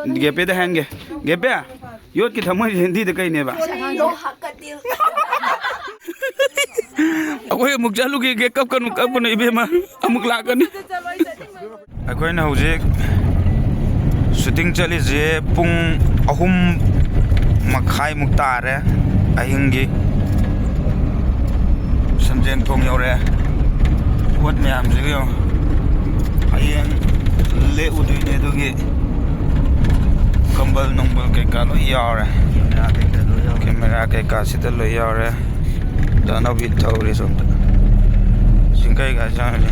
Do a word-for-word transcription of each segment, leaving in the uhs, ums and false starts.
ꯒꯦꯄꯦꯗ ꯍꯥꯏꯍꯟꯒꯦ꯫ ꯒꯦꯄꯦ, ꯌꯣꯠꯀꯤ ꯊꯃꯣꯏꯁꯦ ꯍꯤꯟꯗꯤꯗ ꯀꯩꯅꯦꯕ? ꯑꯩꯈꯣꯏ ꯑꯃꯨꯛ ꯆꯠꯂꯨꯈꯤꯒꯦ꯫ ꯀꯞꯀꯅꯨ, ꯀꯞꯀꯅꯨ ꯏꯕꯦꯝꯃ, ꯑꯃꯨꯛ ꯂꯥꯛꯀꯅꯤ꯫ ꯑꯩꯈꯣꯏꯅ ꯍꯧꯖꯤꯛ ꯁꯨꯇꯤꯡ ꯆꯠꯂꯤꯁꯦ ꯄꯨꯡ ꯑꯍꯨꯝ ꯃꯈꯥꯏꯃꯨꯛ ꯇꯥꯔꯦ ꯑꯍꯤꯡꯒꯤ꯫ ꯁꯟꯖꯦꯟ ꯊꯣꯡ ꯌꯧꯔꯦ꯫ ꯄꯣꯠ ꯃꯌꯥꯝꯁꯤꯒ ꯌꯦꯡꯉꯣ꯫ ꯍꯌꯦꯡ ꯂꯦꯛꯎꯗꯣꯏꯅꯦ, ꯑꯗꯨꯒꯤ ꯀꯝꯕꯜ ꯅꯨꯡꯕꯜ ꯀꯩꯀꯥ ꯂꯣꯏ ꯌꯥꯎꯔꯦ꯫ ꯀꯦꯃꯦꯔꯥ ꯀꯩꯀꯥꯁꯤꯗ ꯂꯣꯏ ꯌꯥꯎꯔꯦ꯫ ꯗꯥ ꯅꯥꯎꯕꯤ ꯊꯧꯔꯤ ꯁꯣꯝꯗ꯫ ꯆꯤꯡꯈꯩ ꯀꯥꯏ ꯆꯪꯉꯅꯤ꯫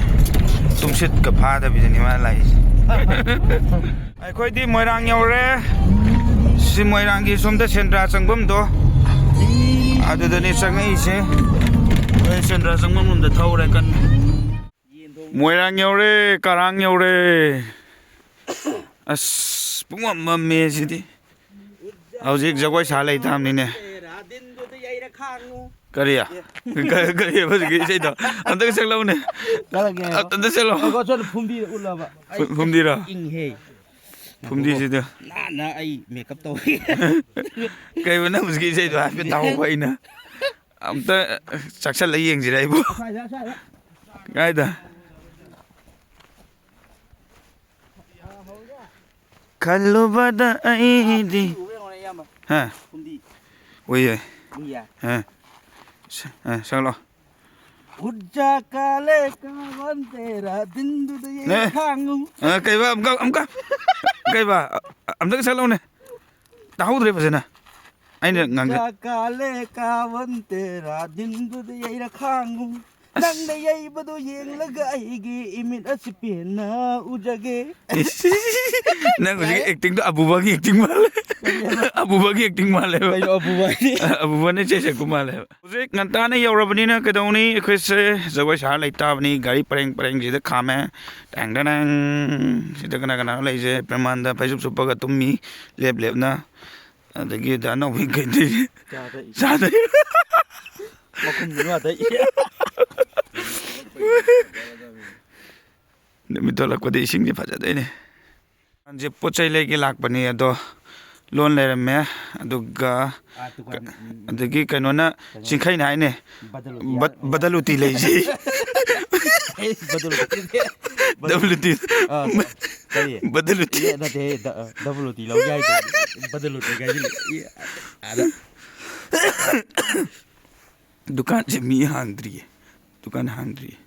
ꯇꯨꯝꯁꯤꯠꯀ ꯐꯥꯗꯕꯤꯗꯅꯤ ꯃꯥ ꯂꯥꯛꯏꯁꯦ꯫ ꯑꯩꯈꯣꯏꯗꯤ ꯃꯣꯏꯔꯥꯡ ꯌꯧꯔꯦ꯫ ꯁꯤ ꯃꯣꯏꯔꯥꯡꯒꯤ ꯁꯣꯝꯗ ꯁꯦꯟꯗ꯭ꯔꯥ ꯆꯪꯐꯝꯗꯣ, ꯑꯗꯨꯗꯅꯤ ꯆꯪꯉꯛꯏꯁꯦ꯫ ꯑꯩꯈꯣꯏ ꯁꯦꯟꯗ꯭ꯔꯥ ꯆꯪꯐꯝ ꯂꯣꯝꯗ ꯊꯧꯔꯦ ꯀꯟꯅ꯫ ꯃꯣꯏꯔꯥꯡ ꯌꯧꯔꯦ, ꯀꯔꯥꯡ ꯌꯧꯔꯦ꯫ ꯑꯁ, ꯄꯨꯡꯃꯝ ꯃꯝꯃꯦ ꯁꯤꯗꯤ꯫ ꯍꯧꯖꯤꯛ ꯖꯒꯣꯏ ꯁꯥ ꯂꯩ ꯇꯥꯕꯅꯤꯅꯦ꯫ ꯀꯔꯤ? ꯀ-, ꯀꯔꯤ ꯍꯥꯏꯕ ꯍꯧꯖꯤꯛꯀꯤ ꯏꯁꯩꯗꯣ? ꯑꯝꯇꯒ ꯁꯛꯂꯛꯎꯅꯦ꯫ ꯆꯠꯂꯒꯦ꯫ ꯑꯝꯇ ꯁꯛꯂꯛꯑꯣ꯫ ꯉꯥꯏꯈꯣ, ꯁꯣꯝꯗ ꯐꯨꯝꯗꯤꯗ ꯎꯠꯂꯕ꯫ ꯐꯨ-, ꯐꯨꯝꯗꯤꯔꯣ? ꯏꯪꯍꯦ꯫ ꯐꯨꯝꯗꯤꯁꯤꯗ꯫ ꯅꯥꯟꯅ ꯑꯩ ꯃꯦꯀꯞ ꯇꯧꯏ꯫ ꯀꯩꯅꯣ ꯅꯪ ꯍꯧꯖꯤꯛꯀꯤ ꯏꯁꯩꯗꯣ ꯍꯥꯏꯐꯦꯠ ꯇꯥꯍꯧꯕ ꯑꯩꯅ꯫ ꯑꯝꯇ ꯆꯥꯛꯁꯜꯂ ꯌꯦꯡꯁꯤꯔ ꯑꯩꯕꯨ? ꯀꯥꯏꯗ? ꯈꯜꯂꯨꯕꯗ ꯑꯩꯗꯤ꯫ ꯍꯥ? ꯐꯨꯝꯗꯤ꯫ ꯎꯏꯌꯦ꯫ ꯎꯏꯌꯦ꯫ ꯍꯥ? ꯁ-, ꯑ, ꯁꯛꯂꯣ꯫ ꯎꯖꯥ ꯀꯥꯂꯦ ꯀꯥꯕꯟ ꯇꯦꯔꯥ ꯗꯤꯟꯗꯨꯗ ꯌꯦ ꯅꯦ꯫ ꯈꯥꯡꯉꯨ꯫ ꯑ, ꯀꯩꯕ? ꯑꯃꯨꯛꯀ, ꯑꯃꯨꯛꯀ꯫ ꯀꯩꯕ? ꯑ, ꯑ, ꯑꯝꯇꯒ ꯁꯛꯂꯛꯎꯅꯦ꯫ ꯇꯥꯍꯧꯗ꯭ꯔꯦ ꯐꯖꯅ꯫ ꯑꯩꯅ ꯉꯥꯡꯖ- ꯎꯖꯥ ꯀꯥꯂꯦ ꯀꯥꯕꯟ ꯇꯦꯔꯥ ꯗꯤꯟꯗꯨꯗ ꯌꯩꯔ ꯈꯥꯡꯉꯨ꯫ ꯑꯁ꯫ ꯅꯪꯅ ꯌꯩꯕꯗꯣ ꯌꯦꯡꯂꯒ ꯑꯩꯒꯤ ꯏꯃꯤꯠ ꯑꯁꯤ ꯄꯦꯟꯅ ꯎꯖꯒꯦ꯫ ꯏꯁ꯫ ꯅꯪ ꯍꯧꯖꯤꯛ ꯌꯥꯔꯦ꯫ ꯑꯦꯛꯇꯤꯡꯗꯣ ꯑꯕꯨꯕꯒꯤ ꯑꯦꯛꯇꯤꯡ ꯃꯥꯜꯂꯦ꯫ ꯀꯔꯤ ꯍꯥꯏꯕ? ꯑꯕꯨꯕꯒꯤ ꯑꯦꯛꯇꯤꯡ ꯃꯥꯜꯂꯦꯕ꯫ ꯀꯩꯅꯣ ꯑꯕꯨꯕ ꯍꯥꯏꯗꯤ? ꯑꯕꯨꯕꯅ ꯏꯁꯩ ꯁꯛꯄ ꯃꯥꯜꯂꯦꯕ꯫ ꯍꯧꯖꯤꯛ ꯉꯟꯇꯥꯅ ꯌꯧꯔꯕꯅꯤꯅ ꯀꯩꯗꯧꯅꯤ? ꯑꯩꯈꯣꯏꯁꯦ ꯖꯒꯣꯏ ꯁꯥꯔ ꯂꯩꯇꯥꯕꯅꯤ꯫ ꯒꯥꯔꯤ ꯄꯔꯦꯡ ꯄꯔꯦꯡꯁꯤꯗ ꯈꯥꯝꯃꯦ꯫ ꯇꯦꯡ ꯇꯦꯡ ꯇꯦꯡ꯫ ꯁꯤꯗ ꯀꯅꯥ ꯀꯅꯥꯅꯣ ꯂꯩꯔꯤꯁꯦ? ꯄ꯭ꯔꯦꯃꯥꯟꯗ ꯐꯩꯖꯨꯞ ꯁꯨꯞꯄꯒ ꯇꯨꯝꯃꯤ, ꯂꯦꯞ ꯂꯦꯞꯅ꯫ ꯑꯗꯒꯤ ꯗꯥ ꯅꯥꯎꯕꯤ ꯀꯩꯗꯤ ꯆꯥꯗ ꯏ- ꯆꯥꯗ ꯏ-꯫ ꯃꯈꯨꯝꯗꯨ ꯉꯥꯗ ꯏ-꯫ ꯅꯨꯃꯤꯠ ꯊꯣꯛꯂꯛꯄꯗ ꯏꯁꯤꯡꯁꯦ ꯐꯖꯗꯣꯏꯅꯦ꯫ ꯗꯨꯀꯥꯟꯁꯦ ꯄꯣꯠ ꯆꯩ ꯂꯩꯒꯦ ꯂꯥꯛꯄꯅꯤ, ꯑꯗꯣ ꯂꯣꯟ ꯂꯩꯔꯝꯃꯦ꯫ ꯑꯗꯨꯒ ꯑꯥ, ꯗꯨꯀꯥꯟ, ꯎꯝ, ꯑꯗꯒꯤ ꯀꯩꯅꯣꯅ, ꯀꯩꯅꯣ? ꯆꯤꯡꯈꯩꯅ ꯍꯥꯏꯅꯦ, ꯕꯗꯂꯨꯇꯤ ꯕꯠ-, ꯍꯥꯏꯕ꯫ ꯕꯗꯂꯨꯇꯤ ꯂꯩꯁꯤ꯫ ꯑꯦ, ꯕꯗꯂꯨꯇꯤ꯫ ꯗꯕꯂꯨꯇꯤ꯫ ꯑꯥ, ꯀꯔꯤ? ꯕꯗꯂꯨꯇꯤ꯫ ꯑꯦ, ꯅꯠꯇꯦ, ꯗ-, ꯗꯕꯂꯨꯇꯤ ꯂꯧꯒꯦ ꯍꯥꯏꯗꯣ꯫ ꯕꯗꯂꯨꯇꯤ ꯀꯥꯏꯁꯤ ꯂꯩ꯫ ꯑꯦ, ꯑꯗ꯫ ꯗꯨꯀꯥꯟꯁꯦ ꯃꯤ ꯍꯥꯡꯗ꯭ꯔꯤꯌꯦ꯫ ꯗꯨꯀꯥꯟ ꯍꯥꯡꯗ꯭ꯔꯤꯌꯦ꯫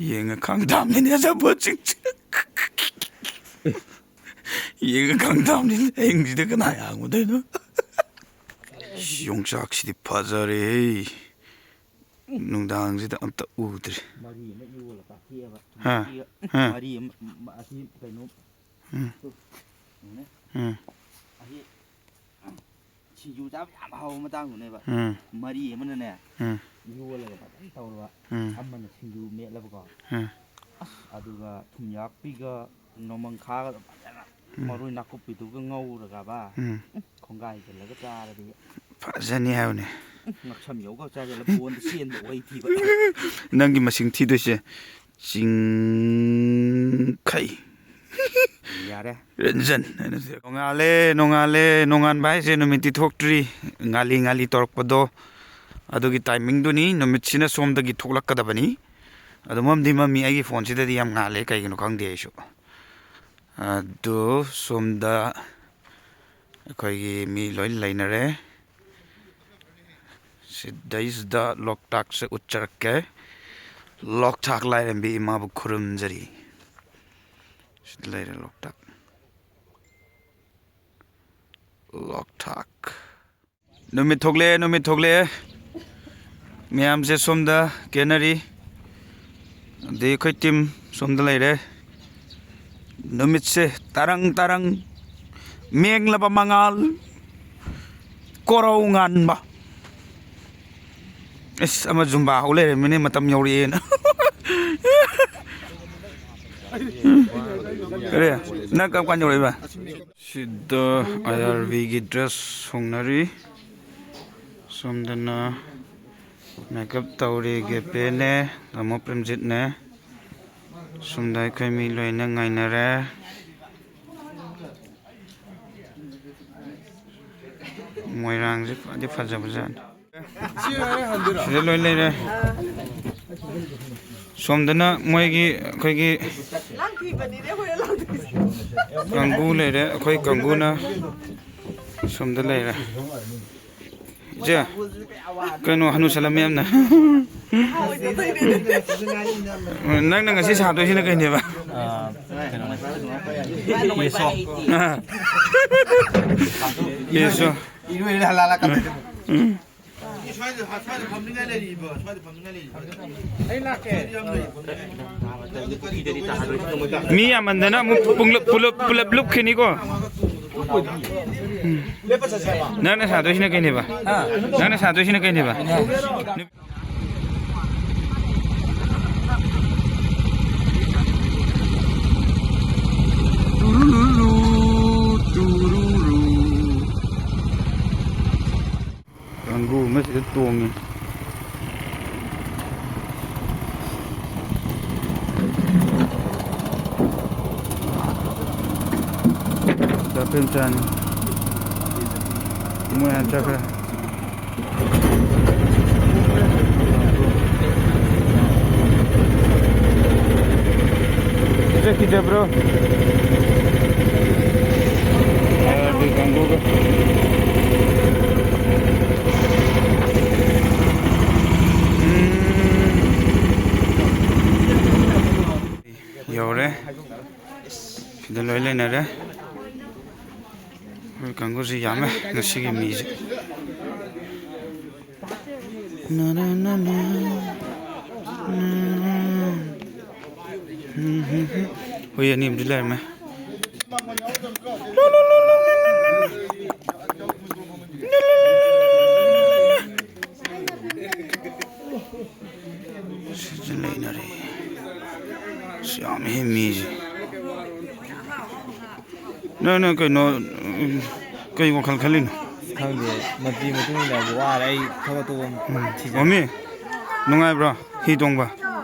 ꯌꯦꯡꯉ ꯈꯪ ꯇꯥꯕꯅꯤꯅꯦ ꯑꯆꯥꯄꯣꯠꯁꯤꯡꯁꯦ꯫ ꯌꯦꯡꯉ ꯈꯪ ꯇꯥꯕꯅꯤꯅꯦ꯫ ꯑꯍꯤꯡꯁꯤꯗ ꯀꯅꯥ ꯍꯥꯡꯉꯨꯗꯣꯏꯅꯣ? ꯌꯣꯡꯆꯥꯛꯁꯤꯗꯤ ꯐꯖꯔꯦꯍꯦ꯫ ꯅꯨꯡꯗꯥꯡꯁꯤꯗ ꯑꯝꯇ ꯎꯗ꯭ꯔꯤ꯫ ꯃꯔꯤ ꯑꯃ ꯏꯔꯣꯜꯂ ꯆꯥꯊꯦꯛꯑꯕ꯫ ꯍꯥ? ꯊꯨꯝꯌꯥꯛꯄꯤꯒ ꯍꯥ? ꯃꯔꯤ ꯑꯃ, ꯃ-, ꯑꯁꯤ ꯀꯩꯅꯣ꯫ ꯎꯝ꯫ ꯇꯨ꯫ ꯌꯦꯡꯉꯨꯅꯦ꯫ ꯎꯝ꯫ ꯑꯁꯤ ꯁꯤꯡꯖꯨ ꯆꯥꯕ ꯌꯥꯝ ꯍꯥꯎꯕ ꯃꯇꯥꯡꯗꯨꯅꯦꯕ꯫ ꯎꯝ꯫ ꯃꯔꯤ ꯑꯃꯅꯅꯦ, ꯎꯝ꯫ ꯏꯔꯣꯜꯂꯒ ꯐꯖꯅ ꯇꯧꯔꯕ, ꯎꯝ꯫ ꯑꯃꯅ ꯁꯤꯡꯖꯨ ꯃꯦꯠꯂꯕꯀꯣ꯫ ꯎꯝ꯫ ꯑꯁ, ꯑꯗꯨꯒ ꯊꯨꯝꯌꯥꯛꯄꯤꯒ ꯅꯣꯡꯃꯪꯈꯥꯒ ꯐꯖꯅ, ꯎꯝ꯫ ꯃꯔꯣꯏ ꯅꯥꯀꯨꯞꯄꯤꯗꯨꯒ ꯉꯧꯔꯒꯕ, ꯎꯝ꯫ ꯎꯝ, ꯈꯣꯡꯒꯥꯏ ꯆꯜꯂꯒ ꯆꯥꯔꯗꯤ꯫ ꯐꯖꯅꯤ ꯍꯥꯏꯕꯅꯤ꯫ ꯎꯝ, ꯉꯛꯁꯝ ꯌꯧꯒ ꯆꯥꯁꯤꯜꯂ ꯕꯣꯟꯗ ꯆꯦꯟꯕ ꯑꯣꯏ ꯊꯤꯕ꯫ ꯅꯪꯒꯤ ꯃꯁꯤꯡ ꯊꯤꯗꯣꯏꯁꯦ ꯆꯤꯡꯈꯩ꯫ ꯌꯥꯔꯦ꯫ ꯔꯟꯖꯟ ꯍꯥꯏꯅ ꯊꯤ-, ꯅꯣꯡꯉꯥꯜꯂꯦ, ꯅꯣꯡꯉꯥꯜꯂꯦ, ꯅꯣꯡꯉꯥꯟꯕ ꯍꯥꯏꯁꯦ ꯅꯨꯃꯤꯠꯇꯤ ꯊꯣꯛꯇ꯭ꯔꯤ꯫ ꯉꯥꯜꯂꯤ ꯉꯥꯜꯂꯤ ꯇꯧꯔꯛꯄꯗꯣ ꯑꯗꯨꯒꯤ ꯇꯥꯏꯃꯤꯡꯗꯨꯅꯤ꯫ ꯅꯨꯃꯤꯠꯁꯤꯅ ꯁꯣꯝꯗꯒꯤ ꯊꯣꯛꯂꯛꯀꯗꯕꯅꯤ꯫ ꯑꯗꯣ ꯃꯝꯗꯤ ꯃꯝꯃꯤ, ꯑꯩꯒꯤ ꯐꯣꯟꯁꯤꯗꯗꯤ ꯌꯥꯝ ꯉꯥꯜꯂꯦ, ꯀꯩꯒꯤꯅꯣ ꯈꯪꯗꯦ ꯑꯩꯁꯨ꯫ ꯑꯗꯨ ꯁꯣꯝꯗ ꯑꯩꯈꯣꯏꯒꯤ ꯃꯤ ꯂꯣꯏ ꯂꯩꯅꯔꯦ꯫ ꯁꯤꯗꯩꯁꯤꯗ ꯂꯣꯛꯇꯥꯛꯁꯦ ꯎꯠꯆꯔꯛꯀꯦ꯫ ꯂꯣꯛꯇꯥꯛ ꯂꯥꯏꯔꯦꯝꯕꯤ ꯏꯃꯥꯕꯨ ꯈꯨꯔꯨꯝꯖꯔꯤ꯫ ꯁꯤꯗ ꯂꯩꯔꯦ ꯂꯣꯛꯇꯥꯛ꯫ ꯂꯣꯛꯇꯥꯛ꯫ ꯅꯨꯃꯤꯠ ꯊꯣꯛꯂꯛꯑꯦ, ꯅꯨꯃꯤꯠ ꯊꯣꯛꯂꯛꯑꯦ꯫ ꯃꯌꯥꯝꯁꯦ ꯁꯣꯝꯗ ꯀꯦꯅꯔꯤ꯫ ꯑꯗꯩ ꯑꯩꯈꯣꯏ ꯇꯤꯝ ꯁꯣꯝꯗ ꯂꯩꯔꯦ꯫ ꯅꯨꯃꯤꯠꯁꯦ ꯇꯔꯪ ꯇꯔꯪ, ꯃꯦꯡꯂꯕ ꯃꯉꯥꯜ, ꯀꯣꯔꯧ ꯉꯥꯟꯕ꯫ ꯑꯁ, ꯑꯃ ꯖꯨꯝꯕꯥ ꯍꯧ ꯂꯩꯔꯝꯃꯤꯅꯦ, ꯃꯇꯝ ꯌꯧꯔꯛꯑꯦꯅ꯫ ꯀꯔꯤ? ꯅꯪ ꯀꯔꯝ ꯀꯥꯟ ꯌꯧꯔꯛꯏꯕ? ꯁꯤꯗ ꯑꯥꯏ ꯑꯥꯔ ꯕꯤꯒꯤ ꯗ꯭ꯔꯦꯁ ꯍꯣꯡꯅꯔꯤ꯫ ꯁꯣꯝꯗꯅ ꯃꯦꯀꯞ ꯇꯧꯔꯤ ꯒꯦꯄꯦꯅꯦ, ꯇꯥꯃꯣ ꯄ꯭ꯔꯦꯝꯖꯤꯠꯅꯦ꯫ ꯁꯣꯝꯗ ꯑꯩꯈꯣꯏ ꯃꯤ ꯂꯣꯏꯅ ꯉꯥꯏꯅꯔꯦ꯫ ꯃꯣꯏꯔꯥꯡꯁꯦ ꯐꯗꯤ ꯐꯖꯕꯖꯥꯠꯅꯤ꯫ ꯁꯤꯗ ꯂꯣꯏ ꯂꯩꯔꯦ꯫ ꯁꯣꯝꯗꯅ ꯃꯣꯏꯒꯤ, ꯑꯩꯈꯣꯏꯒꯤ ꯀꯥꯡꯕꯨ ꯂꯩꯔꯦ꯫ ꯑꯩꯈꯣꯏ ꯀꯥꯡꯕꯨꯅ ꯁꯣꯝꯗ ꯂꯩꯔꯦ꯫ ꯏꯆꯦ, ꯀꯩꯅꯣ ꯍꯅꯨꯁꯜꯂꯝꯃꯦ ꯌꯥꯝꯅ꯫ ꯅꯪꯅ ꯉꯁꯤ ꯁꯥꯗꯣꯏꯁꯤꯅ ꯀꯩꯅꯦꯕ? ꯑꯥ, ꯀꯩꯅꯣꯅꯦ꯫ ꯄꯦꯁꯣ꯫ ꯑꯥ꯫ ꯄꯦꯁꯣ꯫ ꯎꯝ꯫ ꯃꯤ ꯌꯥꯝꯃꯟꯗꯅ ꯑꯃꯨꯛ ꯄꯨꯡꯂꯨꯞ, ꯄꯨꯂꯞ, ꯄꯨꯂꯞ ꯂꯨꯞꯈꯤꯅꯤꯀꯣ꯫ ꯎꯝ꯫ ꯅꯪꯅ ꯁꯥꯗꯣꯏꯁꯤꯅ ꯀꯩꯅꯦꯕ? ꯅꯪꯅ ꯁꯥꯗꯣꯏꯁꯤꯅ ꯀꯩꯅꯦꯕ? ꯀꯥꯡꯒꯨ ꯑꯃ ꯁꯤꯗ ꯇꯣꯡꯉꯤ꯫ ꯗꯥ ꯄ꯭ꯔꯦꯝꯆꯥꯟ ꯃꯣꯏ ꯍꯥꯟ ꯆꯠꯈ꯭ꯔꯦ꯫ ꯆꯠꯈꯤꯗꯕ꯭ꯔꯣ? ꯑꯥꯔ ꯕꯤ ꯀꯥꯡꯕꯨꯒ꯫ ꯎꯝ꯫ ꯌꯧꯔꯦ꯫ ꯁꯤꯗ ꯂꯣꯏ ꯂꯩꯅꯔꯦ꯫ ꯑꯩꯈꯣꯏ ꯀꯥꯡꯕꯨꯁꯤ ꯌꯥꯝꯃꯦ ꯉꯁꯤꯒꯤ ꯃꯤꯁꯦ꯫ ꯅꯥ, ꯅꯥ, ꯅꯥ, ꯅꯥ꯫ ꯎꯝ꯫ ꯎꯝ, ꯎꯝ, ꯎꯝ꯫ ꯍꯨꯏ ꯑꯅꯤ ꯑꯃꯗꯤ ꯂꯩꯔꯝꯃꯦ꯫ ꯁꯤꯁꯨ ꯂꯩꯅꯔꯤ꯫ ꯑꯁ, ꯌꯥꯝꯃꯤꯍꯦ ꯃꯤꯁꯦ꯫ ꯅꯪ, ꯅꯪ ꯀꯩꯅꯣ, ꯎꯝ, ꯀꯩ ꯋꯥꯈꯜ ꯈꯜꯂꯤꯅꯣ? ꯈꯪꯗꯦ, ꯃꯇꯝꯒꯤ ꯃꯇꯨꯡ ꯏꯟꯅ ꯋꯥꯔꯦ꯫ ꯑꯩ ꯊꯕꯛ ꯑꯇꯣꯞꯄ ꯑꯃ ꯎꯝ꯫ ꯊꯤꯖꯔꯦ꯫ ꯃꯝꯃꯤ, ꯅꯨꯡꯉꯥꯏꯕ꯭ꯔꯣ ꯍꯤ ꯇꯣꯡꯕ?